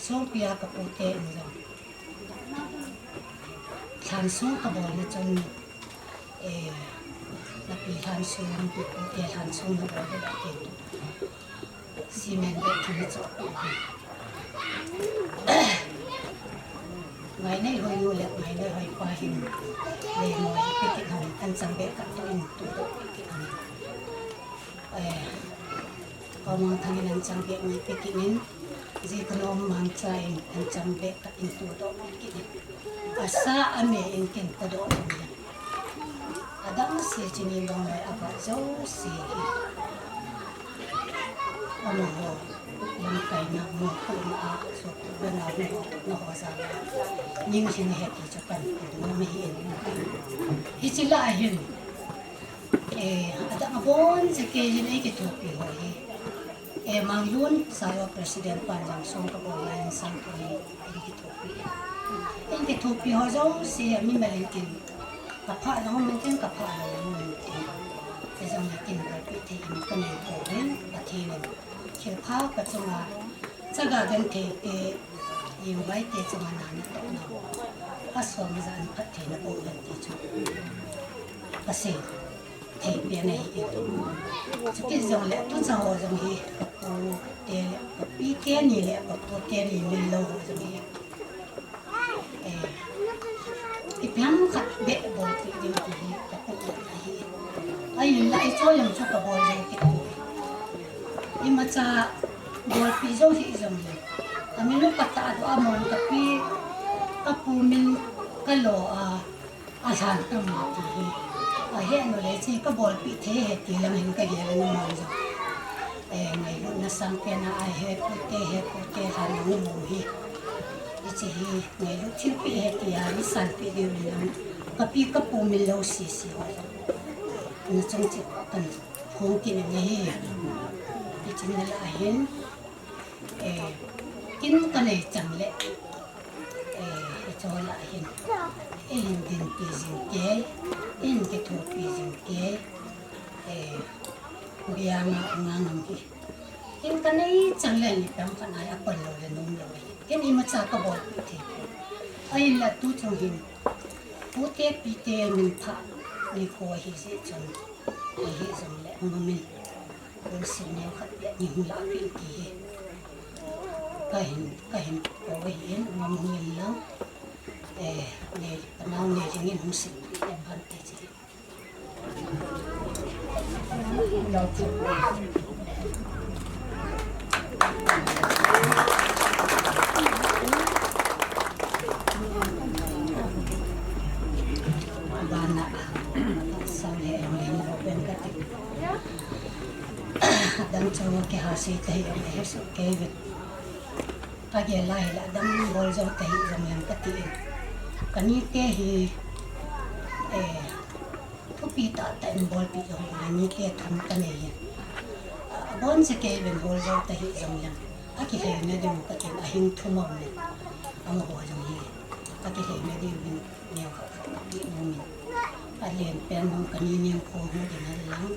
Songpi a ka pu te in jong. Lhansong ka bol na chun, eh, na pi lhansong, pi pu te lhansong na bol na tin. Cement bag thum hi chok pi hi. Ngainei hoi nu le ngainei hoi pa hin. Le mo hi pi kit hon, an chang bag ka to in tu to pi kit hon. Eh, Ka mang thangin an chang bag ni pi kit in, ji ka nom mang cha in an chang bag ka in tu doh pi kit in. Asa ame in kin ta doh pi in. Adang si chini long lai aba jo si hi. Amaho, lamkai na mo ku na a, so ku na na ho, na ho za. Ning sin he ki cha kan ku no mi in. Hichi la hin. Eh, adang abon jeh kei hin ei kithopi ho hi. Eh, Manglun Sayo President pan jong song ka bol lai in sang ka ni ei kithopi. Ei kithopi ho jong si a mi malin kin ka pha jong min kin ka pha jong min kin. Ei jong kin ka pi thei in ka nei ko hin ka thei nin. Thil pha ka chunga chaga genthei te, invite te chunga na natoh na. Asom jan phattheina bol len ti chu. Ka sei thei pen ahi. Chuti jong le tu cha ho jong hi, ka pu te le, ka pi te ni le, ka pu te ni min lou ho jong hi. Eh, ipi ham khat beh bolpeh ding ti hi ka pu ahi. Ahinla i cho jong chu ka bol jong kit u. Imacha bolpeh jou hih jong le. Amin u ka tahdoh a, amon ka pi, ka pu min ka lo a, alhan tam ti hi. Ahe nu le chi ka bolpeh thei he ti lang hin ka gel a, amon jong. Eh, ngailutna sang pen a, ahe pu te, he pu te, lhan a ngu mu hi. Hichi hi, ngailut thilpeh he ti a, i sanpeh diu in lang. Ka pi ka pu min lou sisi ho. Na chung chi kan phong kin in ahi. Hichi na la hin. Eh, kin ka nei chang le. Eh, hicho la hin. Ei hin dinpi jing kei. Ei hin kithopi jing kei. Eh, bia nga nga ngam hi. Kin ka nei chang le ni tam ka nai a pon lou le nom lou hi. Kin imacha ka bolpeh thei. Ahinla tu chung hin. Pu te pi te min pha ni ko hi jeh chun. Hi jong le ngam in. Lungset neo khat peh ni hung lah peh ti hi. Ka hin, ka hin ko hi in ngam hung in lang. Eh, nei, ka nau nei jing in hung sempeh in ban te chi. Bana, sang le, ang le, mo pen ka ti. Dang chu kiha sei ta hi, ang le, he su kei ve. Ka gel lai la dang bol jou ta hi jong leng ka ti in. Ka ni te hi, eh, thupi tah tah in bolpeh jong leng ni te thum ka nei in. Abon jeh kei ven bol jou ta hi jong leng. Akilhei na diu ka tin ahing thum um in. Amaho jong hi. Akilhei na diu in neo khat khat ka pi um in. A Len pen hung kani ning ko hung ding a lang.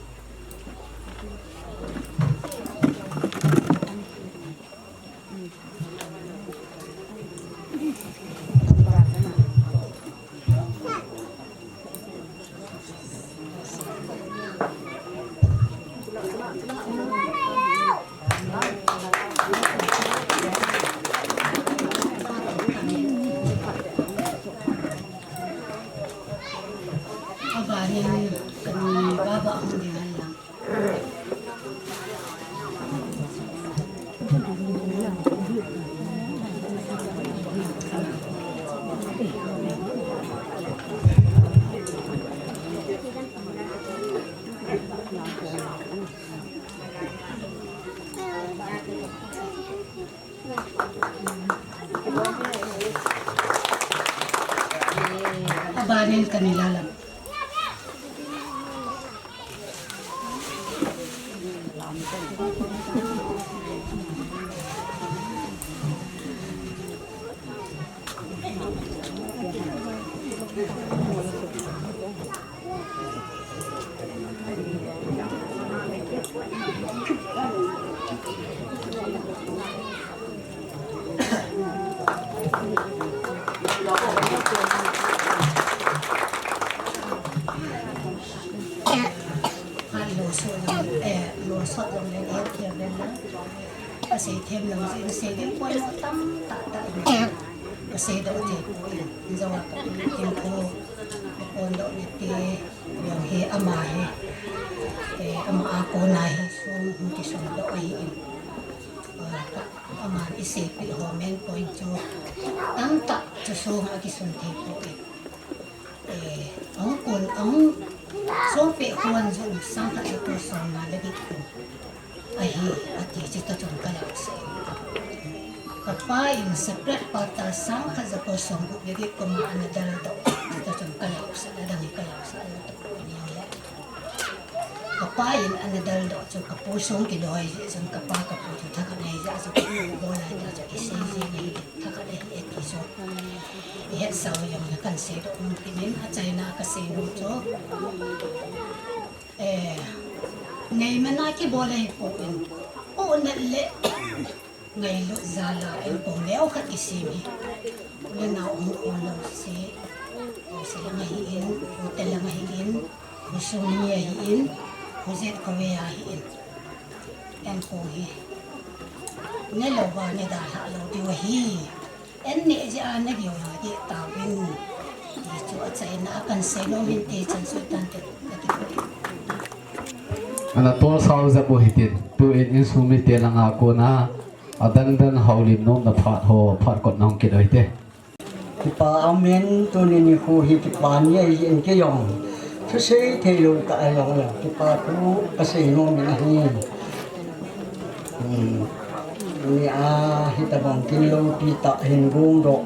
Abanin kani baba hung ding a lang. Abanin kani lalam. Lo so jong, eh, lo so jong le, eh, thiam le na. Ka sei them lo, sei, sei ding poi lo tam tah tah in. Ka sei doh thei poi. Jong a ka tin ko, ka pon doh ni te, jong hi ama hi. Eh, ama a kona hi, sum, hung kisum doh ahi in. Ah, ka, ama i seipeh ho main point chu. Tam tah chu sum a kisum thei poi. Eh, ahung kon, ahung sopeh hon jong sangkhat jako somnga le get ko ahi, ati, chuta chun ka lausah. Ka pa in separate pa ta sangkhat jako somgup le get ko ma ana daldoh, chuta chun ka lausah, adang hi ka lausah lou tapoi ni le. Ka pa in ana daldoh chu ka pu sung kiloi jeh chun ka pa ka pu chu thakhat ahi jeh chun ka pu bol lai ta chu kisei jing ahi, thakhat ahi ati chu. I hetsah u jong le kan seidoh um kit in, achaina ka sei nom chu, eh, neiman a kibol ahi poi, pohnat le ngailut jal a in pon neo khat kisem hi. U le nao hung um lou se, u se lang ahi in, u te lang ahi in, u sung mi ahi in, u jet khove ahi in. En pon hi. Ne lou va ne dalha lou diu ahi. En neh jeh a na geo na geh tauvin. Ti chu achaina a kan sei nom hinte, chan sui tante kati. Ana tolsau jep u hitin, tuin insung mite langa kona, adan dan houlim nomna phat ho, phat kotna hung kit u hite. Kipa aumin, tuni nikho hi kipa ni ahin kei jong thusei thei lou tah ahi jongle, kipa thu kasei nom in ahi. Hmm. Ni a hitabang kin loupi tah hin gong doh.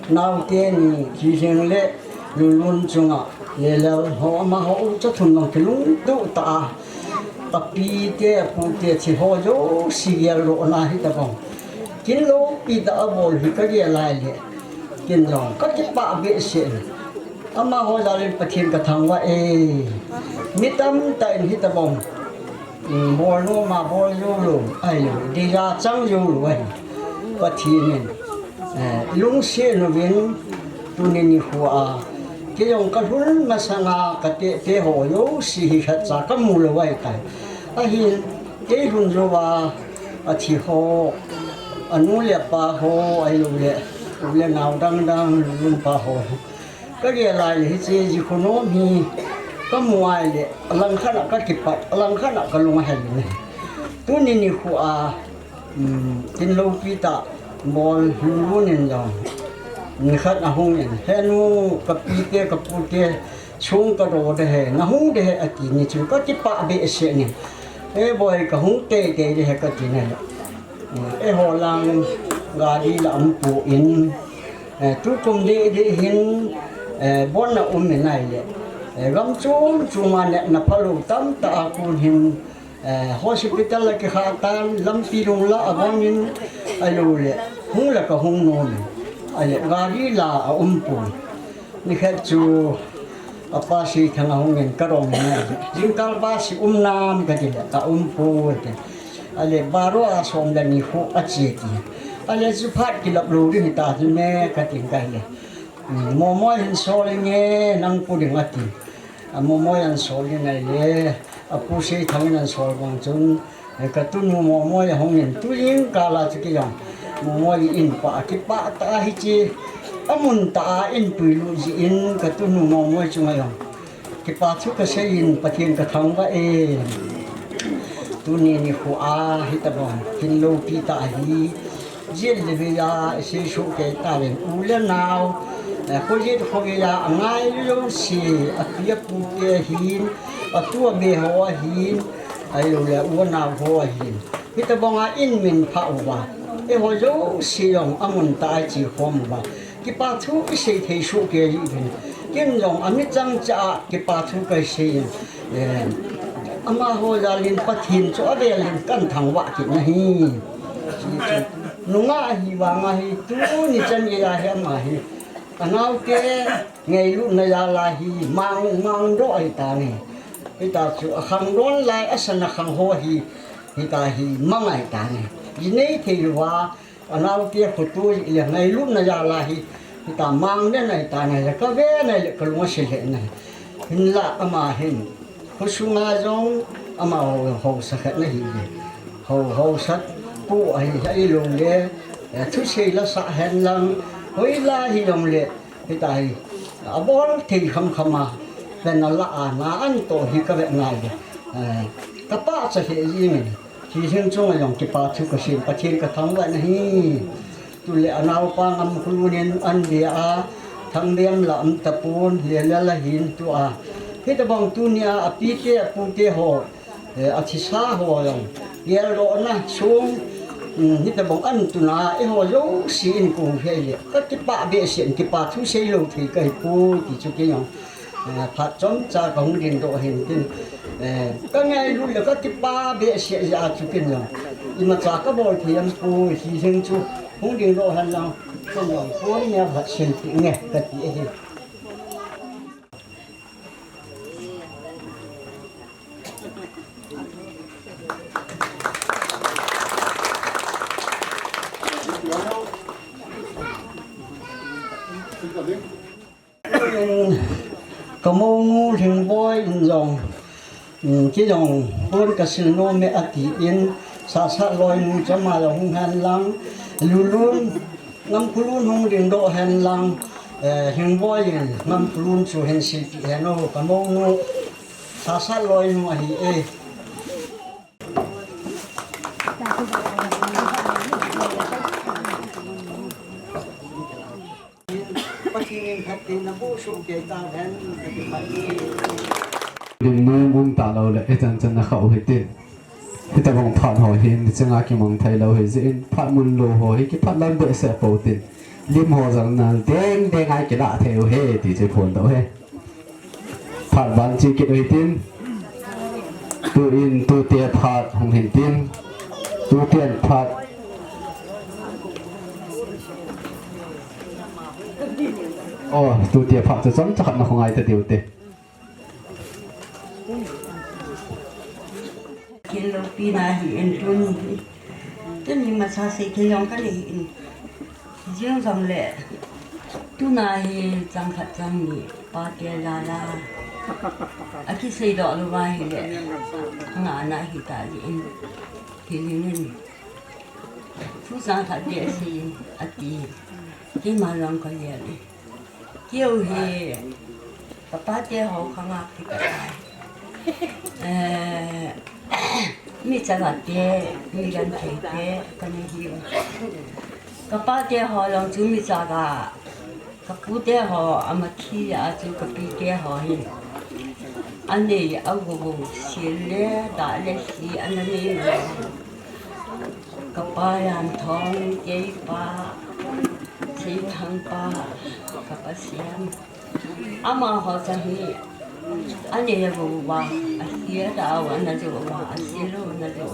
Naote ni, Kizing le Lulun chunga, Yelal ho amaho u cha thum nong kilungtoh tah a. Ka pi te, a pu te, thi ho jouse geldohna hitabang kin loupi tah a bol hi ka gel a ahile, ken jong ka kipah behseh in. Amaho jal in Pathen ka thangvah e. Mi tamtah in hitabang, um, bol nom a bol jou lou, ahilou, deija chang jou lou ahi. Pathen in, eh, lungset uvin, tuni nikho a, kei jong ka lhun masang a ka tete ho jouse hi khatcha ka mu lou ahitai. Ahin, kei lhun jou a, athi ho, anu le apa ho, ahilou le, u le nao dang dang, Lulun pa ho. Ka gel a ahile hiche ji khonom hi ka mu a ahile, alangkhat a ka kipat, alangkhat a ka lung ahel in ahi. Tuni nikho a, um, kin loupi tah bol Lulun in jong nikhat ahung in, he nu, ka pi te, ka pu te, sung ka do de he, na hung de he ati ni chu ka kipah behseh in. E boi, ka hung teitei de he kati na. Eiho lang gari la um poi, eh, tukum deh deh hin, eh, bon a um in ahile, eh, gam chom chom a natna phalou tamtah a kon hin, eh, hospital a kikhah tan, lampi lung la abang in, ahilou le, hung la ka hung nom in, ahile gari la a um poi. Nikhat chu, Apa Seithang ahung in ka dong in a, jingkah ba si um nam ka ti le, ka um poi ati. Ale baro a som le ni khu a chi ti. Ale juphat kilap lou ding hita hi me ka ti ka le. Momoi hin sol nge nang pu ding ati. A Momoi an sol nge ngai le, a Pu Seithang in an sol bang chun, eh, ka tunu Momoi ahung in, tu jingkah la chu kei jong Momoi in pa kipah tah a hiche, amun tah a in puilut jeh in ka tunu Momoi chunga jong kipa thu ka sei in Pathen ka thangvah e. Tuni nikho a hitabang hin loupi tah hi, jin le vei a i sei soh kei tauvin, u le nao, eh, khojet khovei a, a ngailu jouse, a pi a pu te ahin, a tu a be ho ahin, ahilou le u a nao ho ahin. Hitabang a in min phah uva, eiho jouse jong amun tah a i che khom uva, kipa thu i sei thei soh kei uvin. Ken jong a mi chang cha a kipa thu ka sei in. Eh, amaho jal in Pathen chu avel in kan thangvah kit na hi. Nungah ahi vang a hi tuni chan gei a hi ama hi, a naote ngailutna jal a hi mang, mang doh ahi tan ahi. Hita chu a khangdon lai a san a khang ho hi, hita hi mang ahi tan ahi. Ji nei thei lou a, a naote khoto le ngailutna jal a hi, hita mang den ahi tan ahi, ka ve na le ka lung a sil he na hi. Hinlah ama hin, khosunga jong amaho haosa khat na hi le. Ho, haosa pu ahi, ahilou le, eh, thusei la sah hen lang, hoila hi jong le, hita hi, abol thei kham kham a, pen a la a, na an to hi ka ve ngai le. Eh, ka pachat lheh jing in. Hiche chunga jong kipa thu ka sei in Pathen ka thangvah na hi. Tule a naopa Ngamkholun in an be a, Thangbem la um tapon, le la la hin tua. Hitabang tuni a, a pi te, a pu te ho, eh, a thisa ho jong, geldoh na sung, um, hitabang an tun a, eiho jouse in kong hei le, ka kipah behseh in kipa thu sei lou thei ka hi poi ti chu kei jong. Eh, phat chomcha ka hung dingdoh hin tin. Eh, ka ngailut le ka kipa behseh jeh a chu ken jong imacha ka bol thei am poi, hiche chu hung dingdoh hen lang, ken jong poi nge phat sil pi nge ka ti ahi. Ka mounu Lhingboi in jong, um, kei jong pon ka sil nom e ati in, Sahsat loinu chu ama jong hung hen lang, Lulun, Ngamkholun hung dingdoh hen lang, eh, Lhingboi in Ngamkholun chu hin silpeh hen o, ka mounu Sahsat loinu ahi e. Pathen in phatthei naboh soh kei tahen, ka kipah e. Lungmong um talou le, hichan chan na kha u hitin. Hitabang phat ho hin, nichanga kimang thei lou hi jeh in, phat mun lou ho hi, kiphat lam behseh pou tin. Lim ho jong nal deng deng a kilah thei u hi, ti chu phondoh u hi. Phat ban che kit u hitin. Tuin, tute phat hung hin tin. Tuten phat. Oh, tute phat chu chomcha khat na khongai ta diu te. Ken loupina hi in tun hi. Tuni masa sei thei jong ka nei in. Jing jong le. Tuna hi chang khat chang ni pate la la. A kisei doh lou va hi le. Nga na hi ta ji in. Hi ling in. Thu chang khat behseh in ati. Keima jong ka le ni. Keu hi, ka pate ho khanga kipat a. Eh, mi chaga te, mi genthei te, kana hiu. Ka pate ho jong chu mi chaga, ka pute ho, ama thi a chu ka pite ho hi. Anei a gou gou, sil le, da le, si, ana nei mo. Ka pa Janthong, kei pa, Seithang pa, ka pa Siam. Amaho cha hi, anei a gou uva, asia da uva, ana jo uva, asia lou ana jo.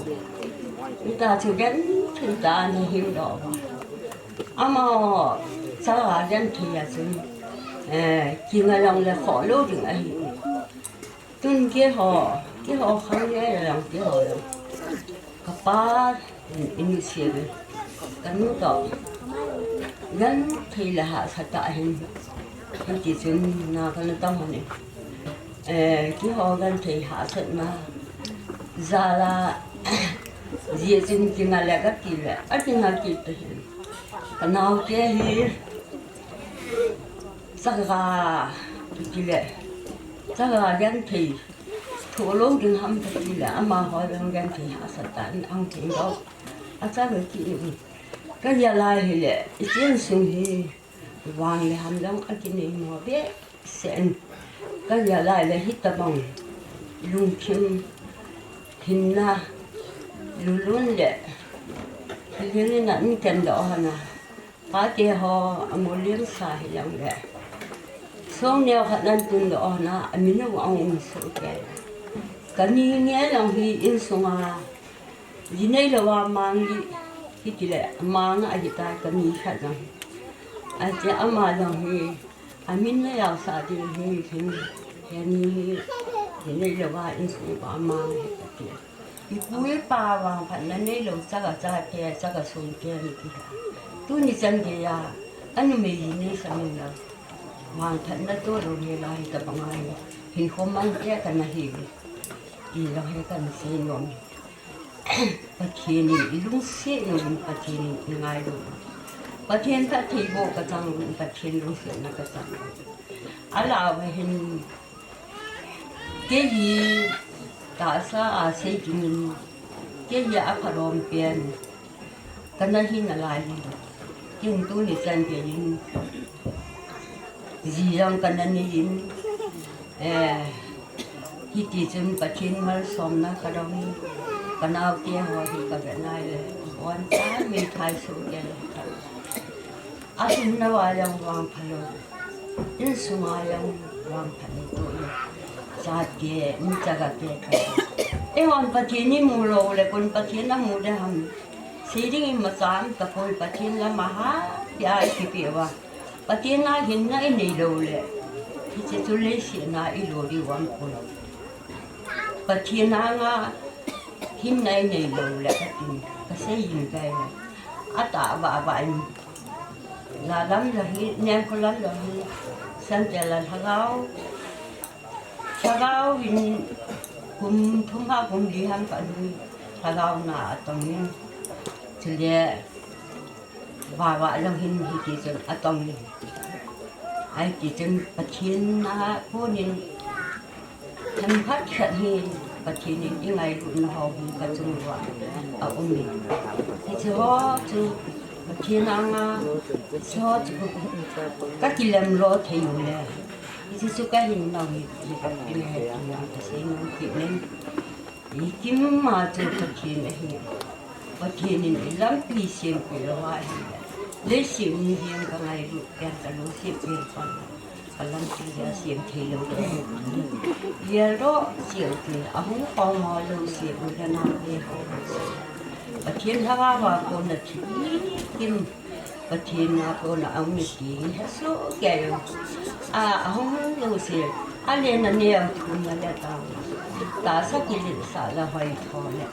Hita chu genthei tah a ana hing doh uva. Amaho cha a genthei a chun, Eh, kinga lang le kho lo ding ahi. Tun keiho, keiho khang le lang keiho lang. Kapa in, in se ve. Kanu to. Genthei le hahsat tah hin. Hiti chun na kana tam hon e. Eh, keiho genthei hahsatna. Jala, jia chun kinga le kati le. Akinga kit ta hin. Kanaote hi. Chaga, kiti le. Chaga genthei. Thulou ding ham kati le. Amaho jong genthei hahsat tah in ahung thei lou. Achaga kiti in. Kajia lai hile. Ichen sung hi. Vang le ham jong akinei mo behseh in. Kajia lai le hitabang. Lungthim. Hinna. Lulun le. Hilin in a in ken doh hon a. Pate ho, amolem sa hijongle. Song neo khat nan tun doh hon a, amin u ahung um soh kei. Kani nge jong hi insunga, ji neilou a mang li, hitile, amang ahitai kani khat jong. Ache ama jong hi, amin na jaosah ding hi, hin, heni hi, ji neilou a insunga amang hi kati. Ipu ipa vangphatna neilou, chaga chate, chaga sungte ni ti ha. Tuni chan geiya, anumei ji neisa min lou. Vangphatna toh lou hela hitabang ahi. Hinkho mangte kana hi. Ti lou he kana sei nom. Pathen in ilungset nom in Pathen in ingailu. Pathen phattheiboh kachang in Pathen lungsetna kachang. Alah uva hin Kei hi tahsa a sei dingin, kei hi aphalom pen kana hi nalai hi. Ken tuni chan geiyin, ji jong kana neiyin, eh, hiti chun Pathen malsomna kadong in, kanaote ho hi kavet nai le, bon chan meithai soh kei le. Asunna uva jong vangpha lou. Insunga jong vangpha lou toh lou. Chate, in chaga te kha. Eihon Pathen imu lou le, koin Pathen amu ding ham. Sei ding imacha um tapoi, Pathen lam a ha, tia ikipe uva. Pathen a hinna inei lou le. Hiche chu leiset a ilo diu aum poi. Pathen anga hinna inei lou le katin, kasei jing tai le. Atah vah vah in. La lam jong hi, Nengkho lam jong hi, Santel a lhagao, lhagao hin kum thum ha kum li ham khat hi, lhagao na atong in, chule vah vah jong hin hiti chun atong in. Ahi ti chun Pathen a konin, Themkhat khat hi Pathen in ingailutna ho hi kachung uva aum in. Hiche ho chu Pathen anga, hiche ho chu kakilem lou thei u le. Hiche chu kahin nau hi, hi ka, hi ka, hi ka, kasei nom kit nin. Ikim ma chu Pathen ahi. Pathen in ilampi sempeh lou ahile. Leiset mihem kangailut pen kalungset pen pan. Kalampi hi asem thei lou le. Geldoh cheh u te, ahung pao mo lou se u le nang le ho. Pathen lhagao a kona thi kim. Pathen a kona aum e ti hi hesoh kei u. A, ahung lou se. Ale na neo thum na le ta. Tahsa kiletsah la hoi tho le.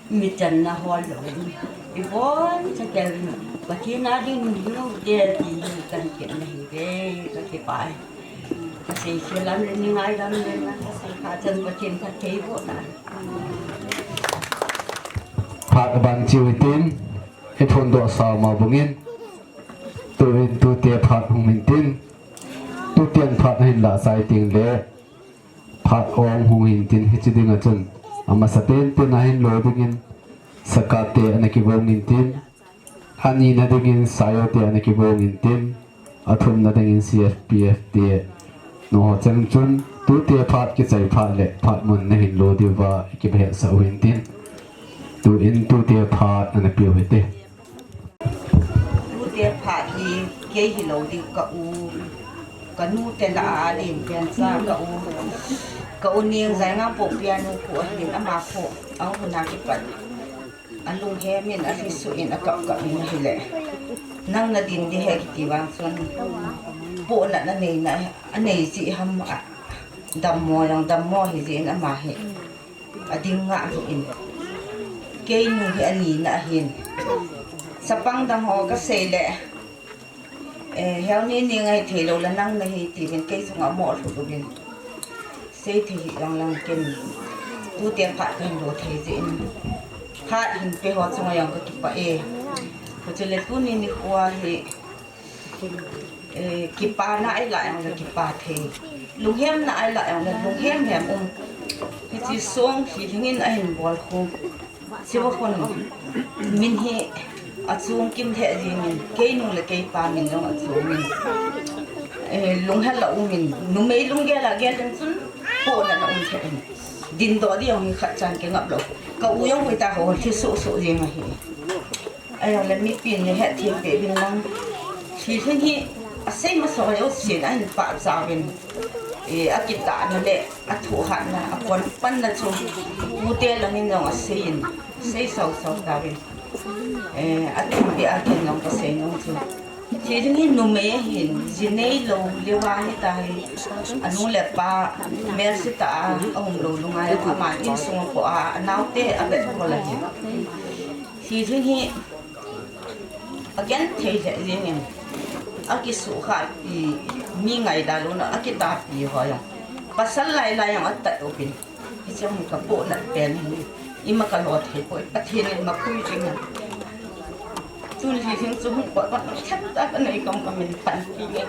Mi channa hol lou in, ibon cha kei in, Pathen a ding hiu te ti hi kahin kep na hi ve, kakipah e. Kasei se lam le ni ngai lam le na, kasei kha chan Pathen phattheiboh ta. Phat aban chiu hitin, iphondoh sao ma bangin, tuin tute phat hung hintin, tuten phat ahin lah chai teng le, Phat ong hung hintin hiche dinga chun, amasa tenten ahin lo dingin, Sakate ana kivong intin, anina dingin Sayote ana kivong intin, athumna dingin C F P F te, nangho cheng chun, tute phat kichai phat le phat mun nahin lo diuva, ikibehsah u hintin, tuin tute phat ana peu hite. Tute phat hi kei hilou ding ka u, ka nu te lah a alen pen cha ka u, ka u Nengzaingam Pokpianu khu ahin ama khu, ahung hun a kipat. Alunghem in, alhisu in, akap kap in ahile. Nang nadin ding ahi kiti vang chun. Pohnat anei na, anei jeh ham a, dammo jong dammo hi jeh in ama hi ading ngah lou in. Keinu hi ani na ahin. Chapang dang ho kasei le, eh, heo ni ni ngai thei lou la nang nahi tivin kei chunga mo lhu lou vin. Sei thei hi jong lang ken. Tute phat kahin lo thei jeh in. Phat hin pe ho chunga jong kakipah e. Kho chule tuni nikho hi Eh, kipana ahi lah jong le kipa thei. Lunghemna ahi lah jong le lunghem hem um. Hiche song hi hingin ahin bol khu. Siva khun min hi achung kim lheh jingin, keinu le keipa min jong achung in. Eh, lunghel a um in, numei lunggel a gel ding chun pohnat a um lheh in. Dindoh ding jong hi khat chan kingap lou. Ka u jong hoitah a hol thi suh suh jing ahi. Ahijongle mipin nei hetthem peh uvin lang. Thilhing hi asei masa ho jousen ahin pachat uvin. Eh, akitahna le athohhatna, apon panna chu. Pute langin jong aseiyin, asei sau sau tauvin. Eh, athupi a ken jong kasei nom chu. Thilhing hi numei ahin, ji neilou leuva hitahi. Anu le apa, melse tah a, aum lou lunga, aman insung a po a, anaote avet khol ahi. Thilhing hi agenthei lheh jengin, akisuhkhahpi, mi ngaida louna akitahpi ho jong, pasal lai lai jong atat uvin, hiche hi kapohnat pen hi, ima kalo thei poi, Pathen in mapui jingin. Tun Thilhing chu hung pot pot thep tah kanei kong kamin panpi nge.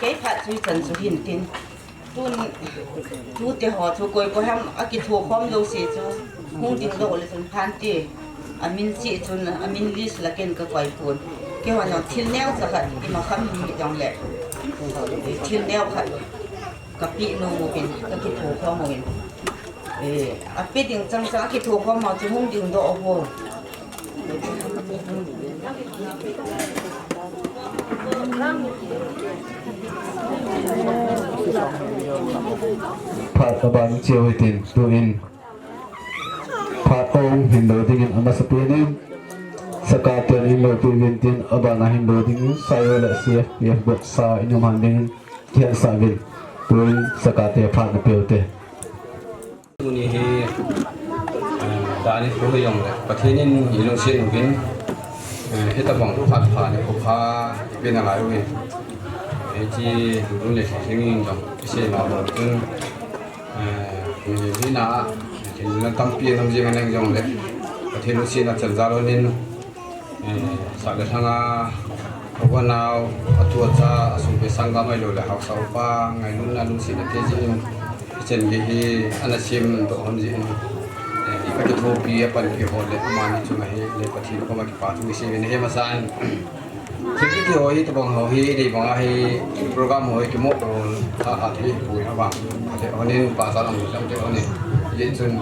Kei phat chu hichan chu hin tin. Tun, tute ho chu koi koi ham akithokhom jouse chu hung dingdoh le chun phante. Amin cheh chun, amin list la ken kakoi pon. Keihon jong thil neocha khat, ima kham hi jongle, thil neo khat kapeh nom uvin, kakithokhom uvin. Eh, ape ding chang chang akithokhom ho chu hung dingdoh uvo. Phat aban cheu hitin, tun phat ahung hin lou dingin amasapen in Saka ten in loupeh uvin tin, abana hin lou dingin Saiho le C F P F boksa in um han dingin kihetsah uvin. Tun Saka te phat napeh ute. Tuni hi, eh, dan nikho hi jongle Pathen in eilungset uvin, eh, hitabang phat pha nikho pha ipe nalai uvin. Hiche Lulun le Thilhing in jong isei nom lou chun, eh, mi hina, thil tampi anam jing aneng jongle Pathen lungsetna chan jal un in, Eh, sah le lhanga, u le nao, atu acha, asung pe sanggam ahilou le haosa upa, ngailutna lungsetna te jeh in, hichan gei hi ana semdoh hon jeh in, eh, akithopi, apanpi ho le amani chunga hi le Pathen koma kipa thu isei uvin ahi. Amasan, thilkiti ho hi, tabang ho hi, dei banga hi, program ho hi, kimo bol, tha, tha, thei poi, abang, ate honin, pa cha lam, lam te honin, jeh chun,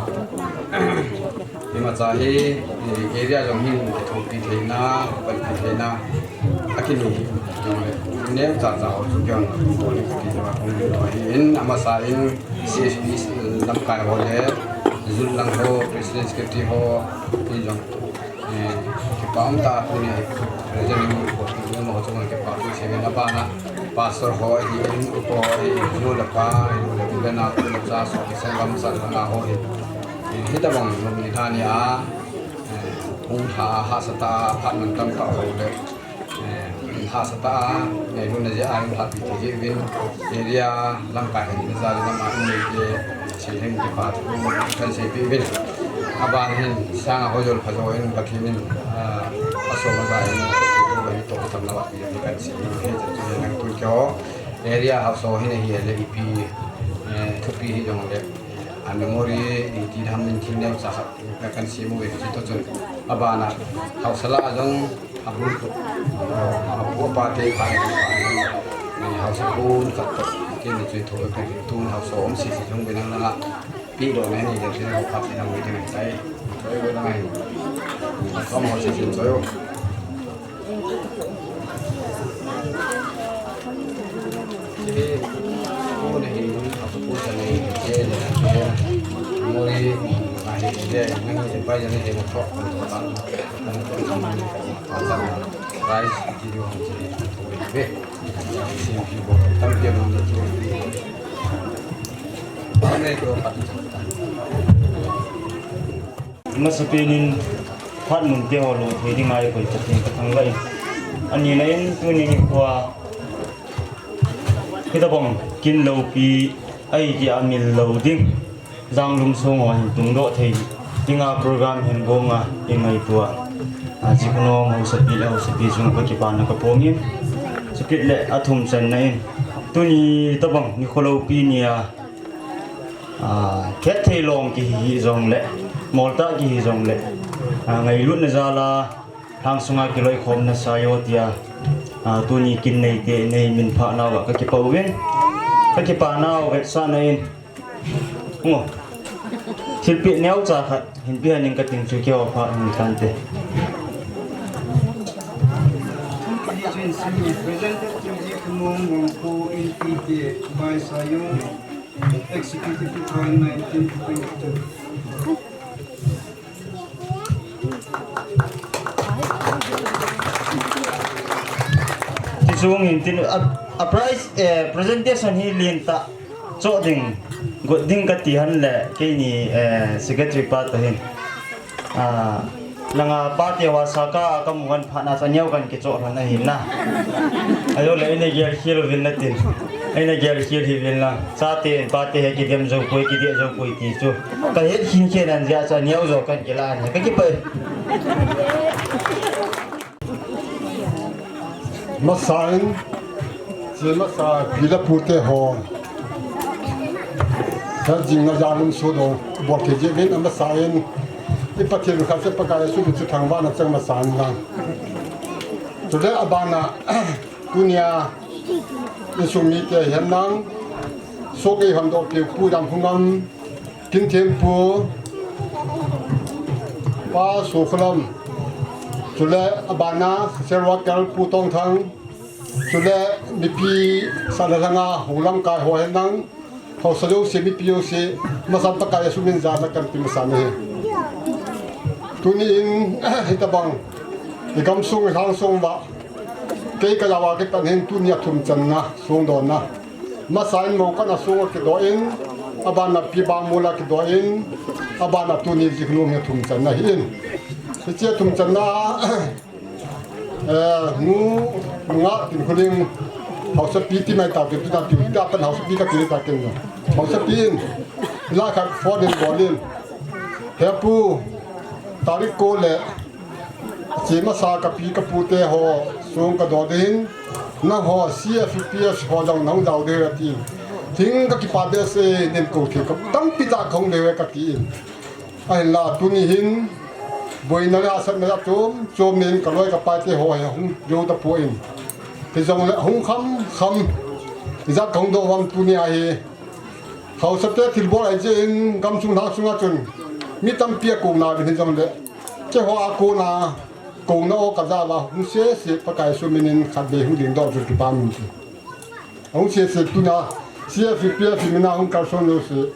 Imacha hi, eh, area jong hin kithopi theina, panpi theina, akinei jongle, neocha cha ho chu kihon, kihon kiti jong akihon ahi in, amasa in C S P lamkai ho le, Youth lang ho, President Secretary ho, ti jong, eh, kipa um tah tuni, President ho, ho chung kipa thu seina bana, Pastor ho ahin, upa ho ahin, nu le pa, nu le u le nao, u le cha, sopi sanggam, sah le lhanga ho ahin. Hitabang lom ni lha nia, eh, hung lha hahsa tah a phat mantam tah ho le, eh, hahsa tah a, eh, ngailutna jeh a hung lhapi thei jeh uvin, area lamkai hina jal in ama in neite, seilhing kipa thu kahin seipeh uvin. Aban hin, sanga ho jol pha jo in Pathen in, ah, asom aja in, toh tam na pi ni kahin seipeh uvin, hiche chu nang tun keiho, area haosa ho hina hi le ipi, eh, thupi hi jongle, a memory, iti dam in thil neocha khat, kahin sem uvin, hiche toh chun, abana, haosa lah a jong, abul tu, apu apa te, pa, haosa bul khat toh, kei ni chu thou kahin, tun haosa um sese jong uvin lang lang a, pehdohna nei jeng tin, ho phat in hung uvin tai, choi uvin lang ahi, thom ho sese choi u. Hi, Masapen in phat mun te ho lou thei dinga eikoi Pathen kathangvah in. Ani na in tuni nikho a hitabang kin loupi ahi tia mil lou ding, janglum song ho hin tungdoh thei dinga program hin gong a eingaito a, a, Chikhunom hausapi le hausapi chunga kakipana kapom in. Chukit le athum channa in tuni tabang nikho loupi nia, a, khetthei lom kihi jongle, moltah kihi jongle, a, ngailutna jal a lhang sunga kiloikhomna saiyo tia, a, tuni kin neite nei minphah nauva kakipah uvin, kakipah nau vetsahna in, ngo, thilpeh neocha khat hinpeh hen ning kating chu keiho phat hung tante. Presented to Chikhunom Wangpo N P K by Sayo, Executive February nineteen twenty-two. Tichung in tin a, a prize, eh, presentation hi lentah choh ding, got ding kati hen le keini, eh, secretary pa toh hin. Ah, langa pate ho a saka kamu ngan phat na chu aneo kan kichoh lhon ahin na. Ajole eina gel khel uvin natin. Eina gel khel hih uvin lang. Chate in pate hi kidem jou poi, kideh jou poi ti chu kahet khin khen an jeh a chu aneo jo kan kilah ahi. Kakipah e. Masan, che masa pi le pute ho. Kha jing na janglum song doh bol thei jeh uvin amasan, i Pathen khat seh Pakai Jesu Christa thangvahna chang masan lang. Chule abana, tunia insung mite hihen lang, soh eihon doh pi Pu Damkhongam, Kinthenpu, Pa Sokholam, chule abana social worker Pu Tongthang, chule mipi sahna langa houlamkai ho hihen lang, haosa jouse, mipi jouse, masan Pakai Jesu min jana kahin pe masan ahi. Tuni in, hitabang i gamsung i lhangsung uva kei kajao a kipat hin tuni athum channa song donna. Masan Mongkot a song akidoh in, abana Pibangmol a kidoh in, abana tuni Chikhunom hi athum channa ahin. Hiche athum channa, eh, nu, nunga tin khuling haosapi ti mai tau tin, tuna tiu ta pan haosapi kati ta tin. Haosapi in la khat phone in bol in, "He pu, tarik ko le che masa kapi kapute ho song kadoh ding in, nangho C F P S ho jong nahung jao ding," ati. Thing kakipah behseh, nen kou thei ka tampi tah kahung lheh e kati in. Ahinla tuni hin boina le hahsatna jat chom chom nei in kaloi kapaite ho hi hung jou tapon. Hijongle hung kham kham, ijat kahung doh ham tuni ahi. Haosate thilbol ahi jeh in gamsung lhangsunga chun mi tampi akou nauvin hijongle, keiho a kona kouna o kaja uva hung sese Pakai Jesu minin khatvei hung dingdoh chu kipah in ti. Ahung sese tuna C F P F mina hung kalson jouse.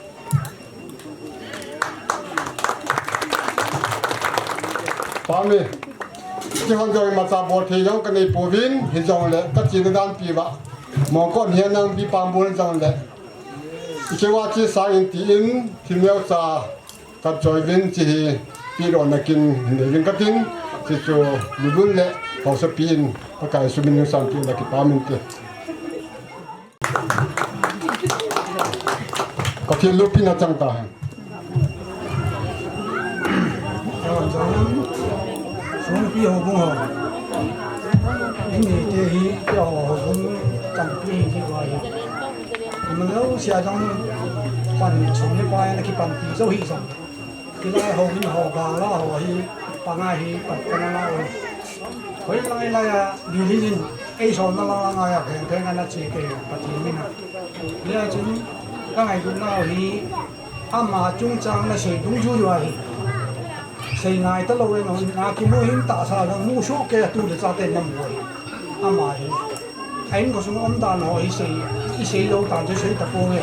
Pame. Keihon jong imacha bol thei jong kanei pouvin, hijongle kachena dan pi uva Mongkot hihen lang Pibangmol hijongle ikeu a chesa in tin thil neocha kachoi uvin, hiche hi pilona kin hin nei uvin katin, hiche chu Lulun le haosapi in Pakai Jesu minin sanpeh le kipah in te. Pathen loupina chang tahen. Songpi houbung ho. Imi te hi, keiho houbung tampi hi kivai. Imajouse a jong pan song le pai ana kipanpi jou hi jong. Kilai ho min ho, bala ho hi, panga hi, pat kana la ho. Hoilai lai a, Bihlim in, eisol na lang lang a, pheng pheng ana che kei, Pathen min a. Hijeh chun, ka ngailutna u hi, ama chungchang nasei dungjuiyu ahi. Sei ngai talou in, hon na kimu him tahsa jong mu soh kei a tu le chate namu ahi. Ama hi. A in khosung umdan ho hi sei, isei lou tan chu sei tapouve.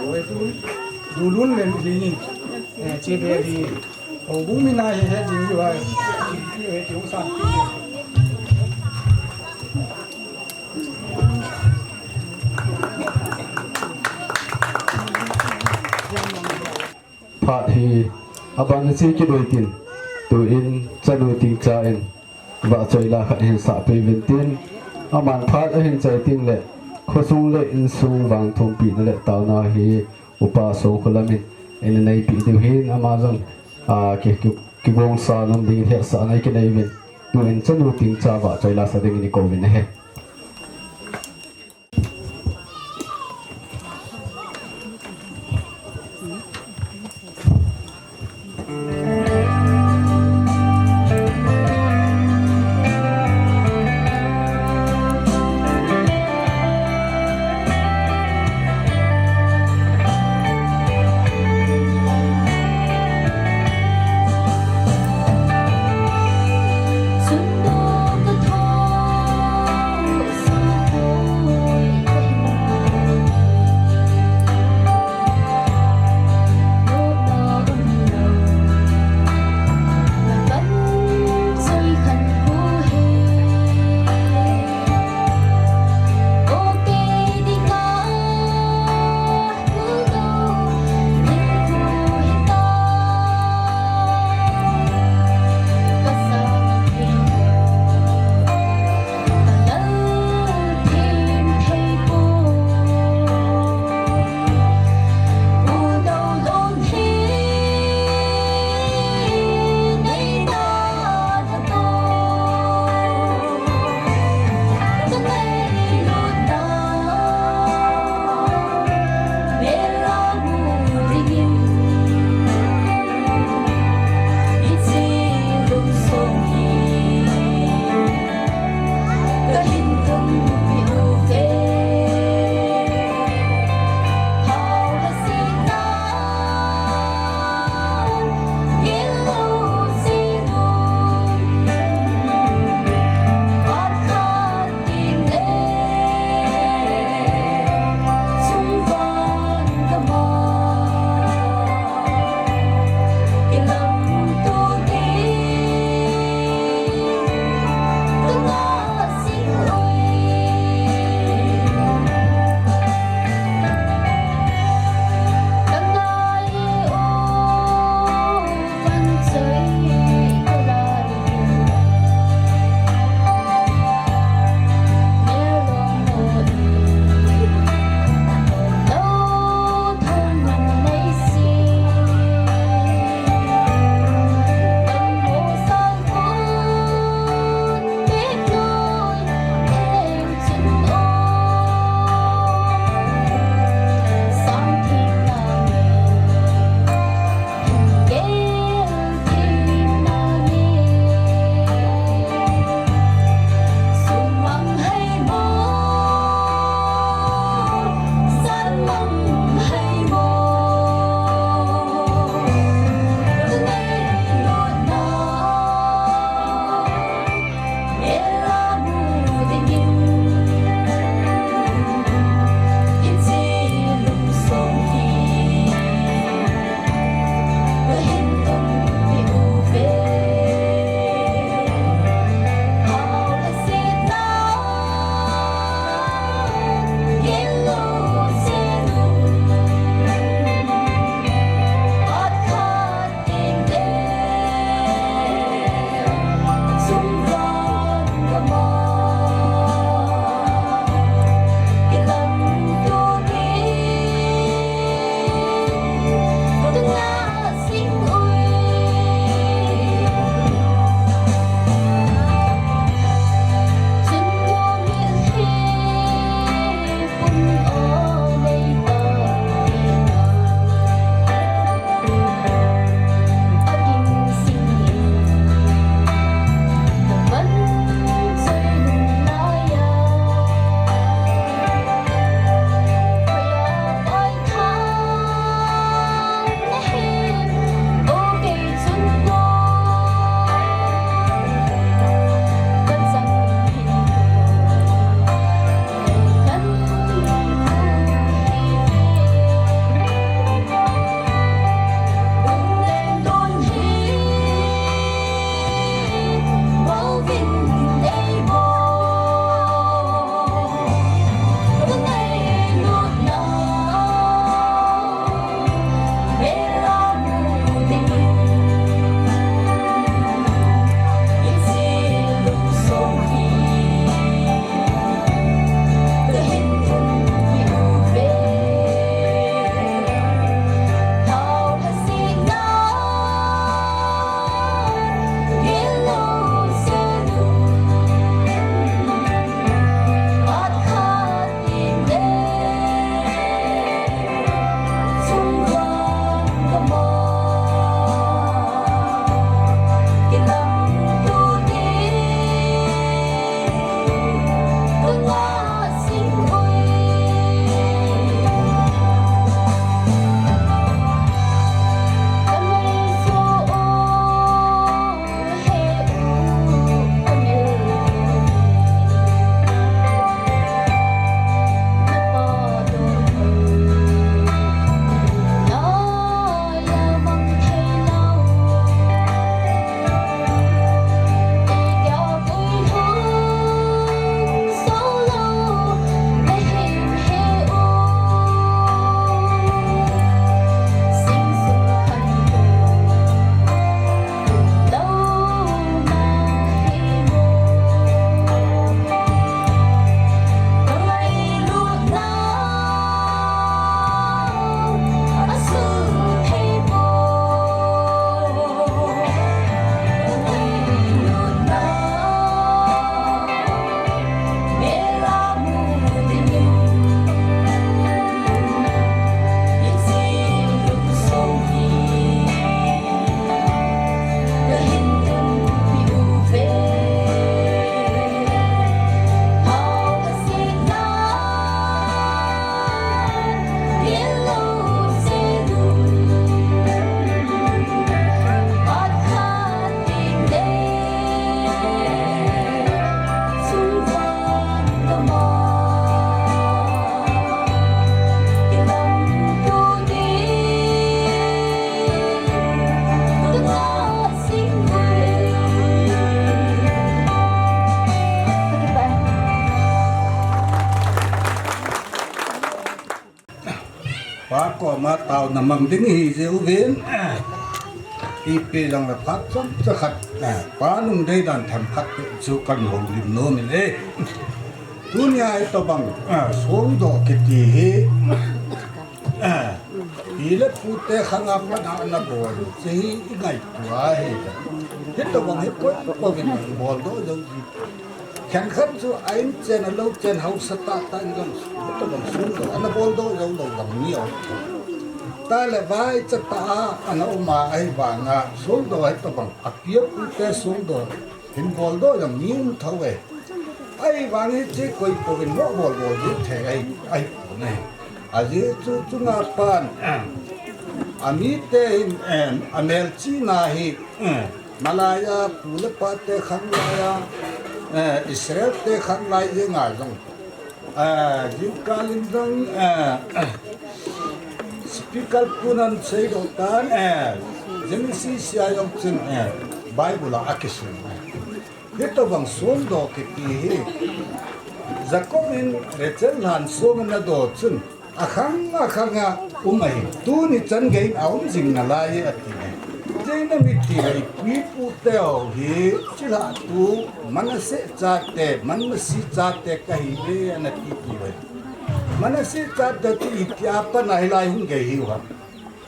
Dulun le ding in, eh, che be ding. Houbung mi na he he ding u hai. He he ding u san. Phat hi, aban a che kit u hitin, tuin chanu Tingcha in vahchoi la khat hin sah peh uvin tin, aman phat ahin chai teng le, khosung le insung vang thumpina le taona hi Upa Songkholam in eina neipeh diu hin, ama jong, a, ki, ki, kigongsa nom ding hetsahna kinei uvin, tuin chanu Tingcha vahchoi la sa dingin ikou uvin ahi. koma taona mang ding hi jeh uvin. Ipi jong le phat chomcha khat, eh, pa lungdei dan themkhat chu kan houlim nom in e. Tunia hitobang, eh, songdoh kiti hi, eh, pi le pute khanga pat a ana bol u chu hi i ngaito ahi. Hitobang hi koi, koi kovin bol doh jong Khenkhat chu a in chen, a lou chen, haosa tahtah in jong, hitobang songdoh ana bol doh jou lou dang mi aum. Tale vaicha tah a ana um a, ahivanga songdoh hitobang, a pi a pute songdoh hin bol doh jong mi um thou e. Ahivang hiche koi kovin mo bol bol ding thei ahi, ahipoi. Ajeh chu chunga pan, a mite hin, em, a melchihna hi, em, Malaya, pu le pa te khanglai a, eh, Israel te khanglai jenga jong, eh, jingkah in jong, eh, speaker pun asei doh tan, eh, Genesis a jong chun, eh, Bible a akisun, eh. Hitobang songdoh kiti hi Jacob in Rachel lhan song ana doh chun, akhang akhang a um ahi. Tuni chan gei in aum jing nalai e ati e. Cheina miti le ipi pu teu hi chilhah tu Manasseh chate, Manasseh chate kahi ve ana ti ti ve. Manasseh chate ti itia pat a hilai hung gei hiu ham.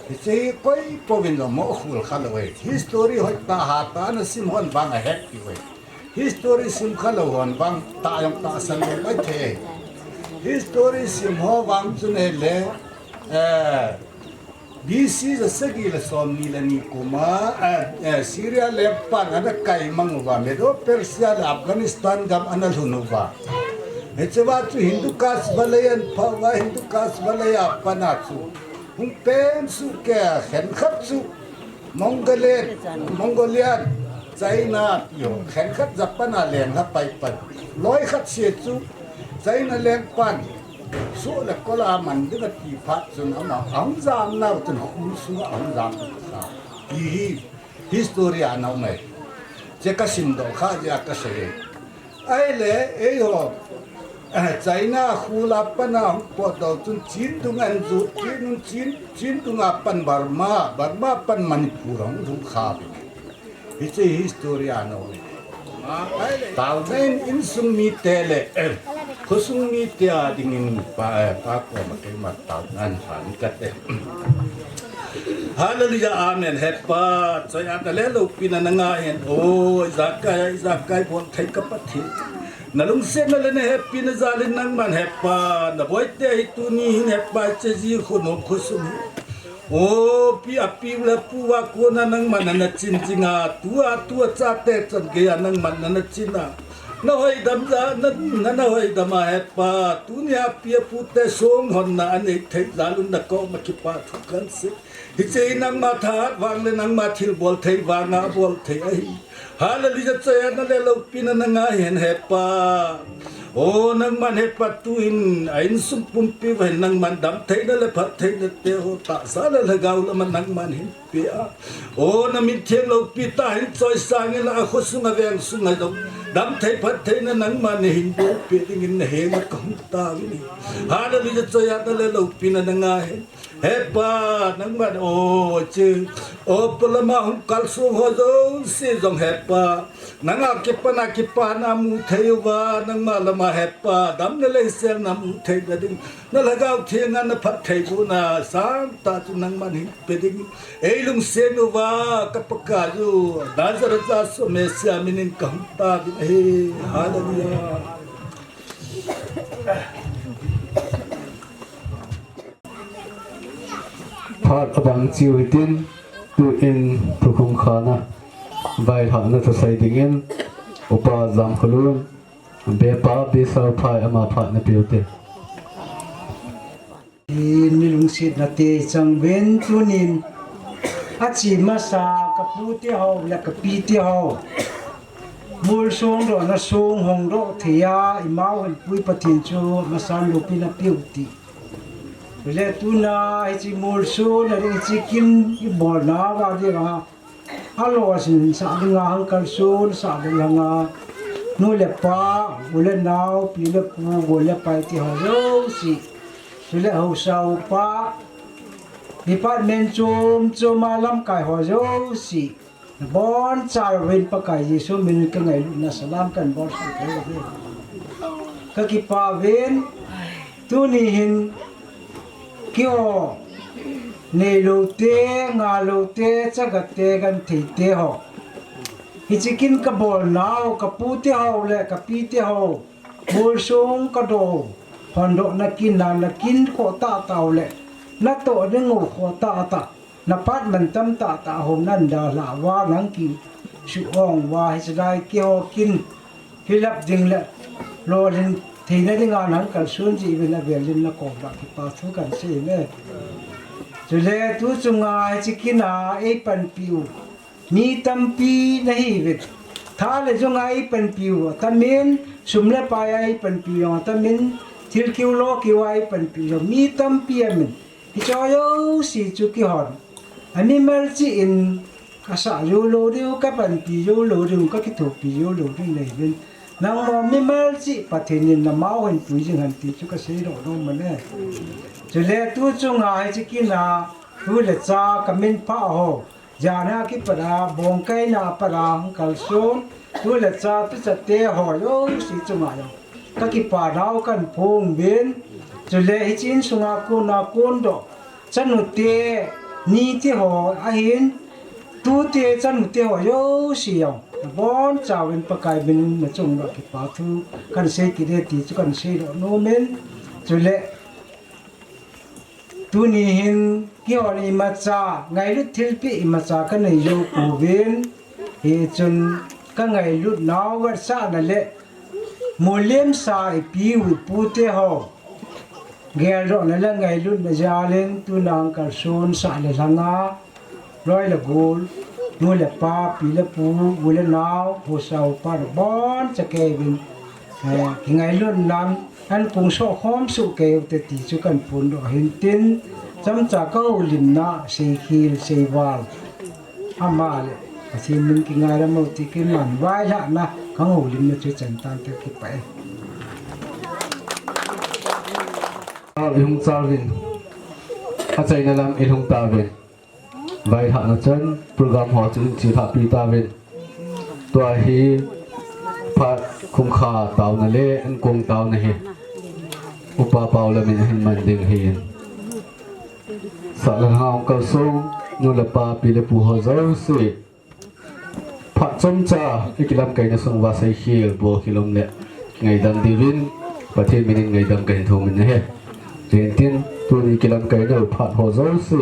Hiche hi koi kovin jong mo khol kha lou e. History hoitah hatah a ana sim hon vang ahet ti ve. History sim kha lou hon vang tah jong tahsan lou mai thei. History sim ho vang chun ahile, eh, B C ja sagi le som ni le ni kum a, eh, eh, Syria lengpan ana kai mang uva, Medo Persia le Afghanistan gam ana lhun uva. Hicheva chu Hindu Kush Valley ana pha uva, Hindu Kush Valley a pat a chu hung pen suh kei a, khenkhat chu Mongolian, Mongolian, China, ti ho, khenkhat Japan a leng lha pai pan. Loi khat se chu China lengpan, suh le kol a man ding ati phat chun ama ahung jam nau chun khul sunga ahung jam kha. Ti hi history a ana um e. Che ka simdoh kha jeh a ka sei e. Ahile, eiho, eh, China khul a pat a hung potdoh chun Chin dung ana jot, Chin, Chin, Chin dung a pat Burma, Burma pat Manipur hung lhung kha ve. Hiche history a ana um e. Taona in insung mite le, eh, khosung mite a dingin pa, eh, pa koma keima taona ana pha ni kate. Hallelujah, amen. Hepa, choi-atna le loupina na nga hen. O, ijakai, ijakai bon thei ka Pathen. Na lungsetna le na hepina jal in nangman Hepa, na boite hi tuni hin Hepa, hiche ji khu nom khosung hi. O, pi a pi le pu a kona nangman nana chin jing a, tua, tua chate chan gei a nangman nana chin a. Na hoidam ja, na, na, na hoidam a Hepa, tunia pi a pute songhonna anei thei jal un na koma kipa thu kan sei. Hiche hi nangma thahat vang le nangma thilbol thei vanga bol thei ahi. Hallelujah, choi-atna le loupina na nga hen Hepa. O nangman Hepa tuhin a insung pumpi uva hin nangman damtheina le phattheina te ho tahsa le lhagao lama nangman hin pe a. O na min theng loupi tah hin choisang in la a khosung a veng sung a jong damthei phattheina nangman nahin bolpeh dingin na henga kahung tauvin ahi. Hallelujah, choi-atna le loupina na nga hen. Hepa, nangman, o, che, o, polama hung kalsong ho jouse jong Hepa, nanga kipana kipana mu thei uva, nangma lama Hepa, damna leiset na mu theina ding, na Lhagao Theng a na phattheibohna sangtah chu nangman hin pe ding, ei lungset uva, ka Pakai u, Nazareth Jesu Messiah minin kahung tauvin ahi. Hallelujah. Phat abang cheu hitin, tuin thukhum khana vailhahna thusei dingin, Upa Jamkholun, Bepa Besauphai ama phat na peuvin te. Tin, mi lungsetna te chang uvin tunin, ache masa ka pu te ho le ka pi te ho, mol songdohna song hongdoh thei a, imau hin pui Pathen chu masan loupina peuhite. Chule tuna hiche molsona ding hiche kin ibolna uva dinga, aloisin sah dinga, hung kalson sah ding langa, nu le pa, u le nao, pi le pu, gol le pai ti ho jouse. Chule haosa upa, Department chom chom a lamkai ho jouse, nabonchauvin Pakai Jesu minin kangailutna salam kahin bolsah kei uve. Kakipah uvin, tuni hin keiho neilou te, ngalou te, chaga te, genthei te ho, hiche kin kabolnau, kapu te ho le kapi te ho, bul sung kadoh, hondohna kin a nakin khoh tahtah u le, natoh ding u khoh tahtah, naphat mantam tahtah ho nan dalhah uva, nang kisuh ong uva, hiche lai keiho kin fill up ding le lolhin theina dinga nang kalson jeh uvin avelin nakom uva kipa thu kahin sei e. Chule tu chunga hiche kin a eipanpi u mi tampi nahiuvin, tha le jung a eipanpi u atamin, sum le pai a eipanpi u jong atamin, thil kiu lo kiu a eipanpi u jong mi tampi aumin, hicheho jouse chu keihon amimal cheh in kasah jou lou diu, kapanpi jou lou diu, kakithopi jou lou diu nahiuvin, nangho mimal cheh Pathen in namao hin pui jing hen ti chu kaseidoh nom e. Chule tu chunga hiche kin a tu le cha kaminphah ho, jana kipat a, bongkaina pat a hung kalson tu le cha, tuchate ho jouse chunga jong kakipanau kahin phonguvin. Chule hiche insunga kona kondoh chanu te, ni te ho ahin, tute chanu te ho jouse jong nabonchauvin Pakai minin nachung uva kipa thu kahin sei kit e ti chu kahin seidoh nom in. Chule tuni hin keihon imacha ngailut thilpeh imacha kanei jou pouvin, hichun kangailutnau vetsahna le molhemsa ipiu ipu te ho geldohna le ngailutna jal in tuna kalsonsah le lhanga loi le gol, nu le pa, pi le pu, u le nao, haosa upa nabonchauvin, eh, kingailutnan ahin kungsoh khom soh kei ute ti chu kahin phondoh ahin tin, chomcha kahoulimna seikhel seival ama le Pathen min kingailam u ti kin man vailhahna kahung houlimna chu chan tante, kipah e. Ihung chauvin, achaina lam ilhung tauvin. Vailhahna chan program ho chu in chelhahpi tauvin. Tua hi phat khumkha taona le ankong taona hi Upa Paolam in ahin man ding ahin. Sahlen hung kalsong nu le pa, pi le pu ho jouse, phat chomcha ikilamkaina sung uva seikhel bolkhel um le ngaidam diuvin Pathen minin ngaidam kahin thum in ahi. Hitin tuni kilamkaina u phat ho jouse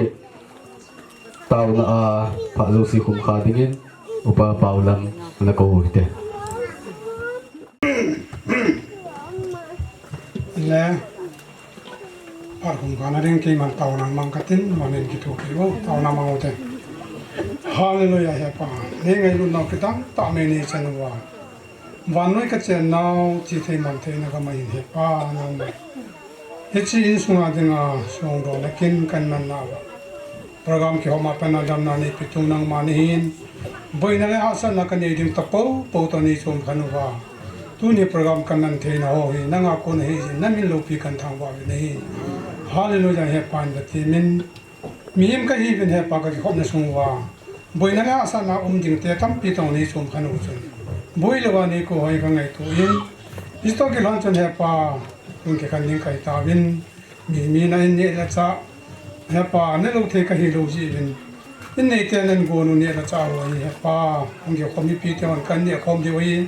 taona a phat jouse khumkha dingin Upa Paolam ana kou u hite. Le, phat khumkhana ding keiman taona mang katin, manin kithopi u, taona mang ute. Hallelujah, He Pa. Nei ngailutnau kidang tah nei nei chan uva, vannoi kachennau chithei mantheina gam ahin, He Pa, nangma hiche insunga dinga songdohna kin kahin man nauva, program kihoma pat a damna neipetu nangma nahin, boina le hahsatna kanei ding tapoupou toh neichom khen uva, tuni program kaman theina ho hi nanga kona ahi jeh in namin loupi kahin thangvah uvin ahi. Hallelujah, He Pa, in Pathen min. Mihem kahiuvin, He Pa, kakikhopna sung uva boina le hahsatna um ding te tampi toh neichom khen u chun, boilou a neikou u hi kangaito in, hiche toh kilhon chun, He Pa, hung kikhen ding kahi tauvin. Mihem hina in neh le chah, He Pa, nelou thei kahilou jeh uvin, in neiten nagon u neh le chah ho hi, He Pa, hung kikhom mipi te hon kaneh khom diu ahi.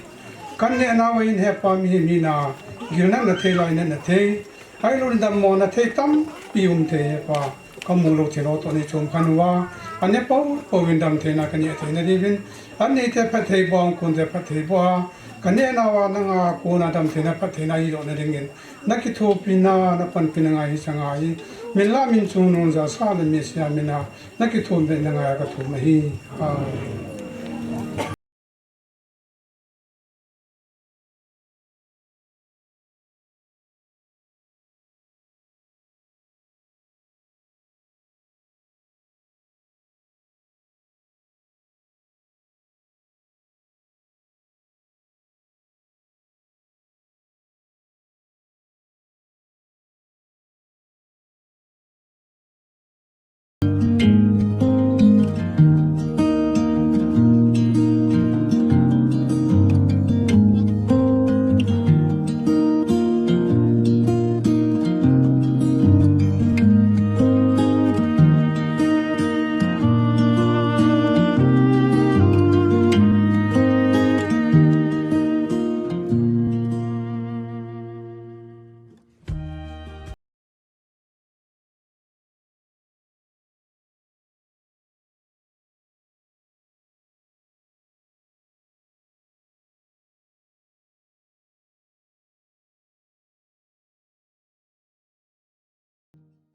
Kaneh nau ahin, He Pa, mihem hina gilnatna thei, lainatna thei, ahilouleh dammona thei tampi um thei, He Pa, kamu lou thil ho toh neichom khen uva, aneh poupou vin damtheina kaneh theina diuvin, aneite phattheiboh a, akonte phattheiboh a, kaneh nauva nanga kona damtheina phattheina ahidohna dingin, nakithopina, napanpina ngai hi changai, min lah min chungnung, jasa le Messiah mina nakithopina ngai a kathum ahi. Amen.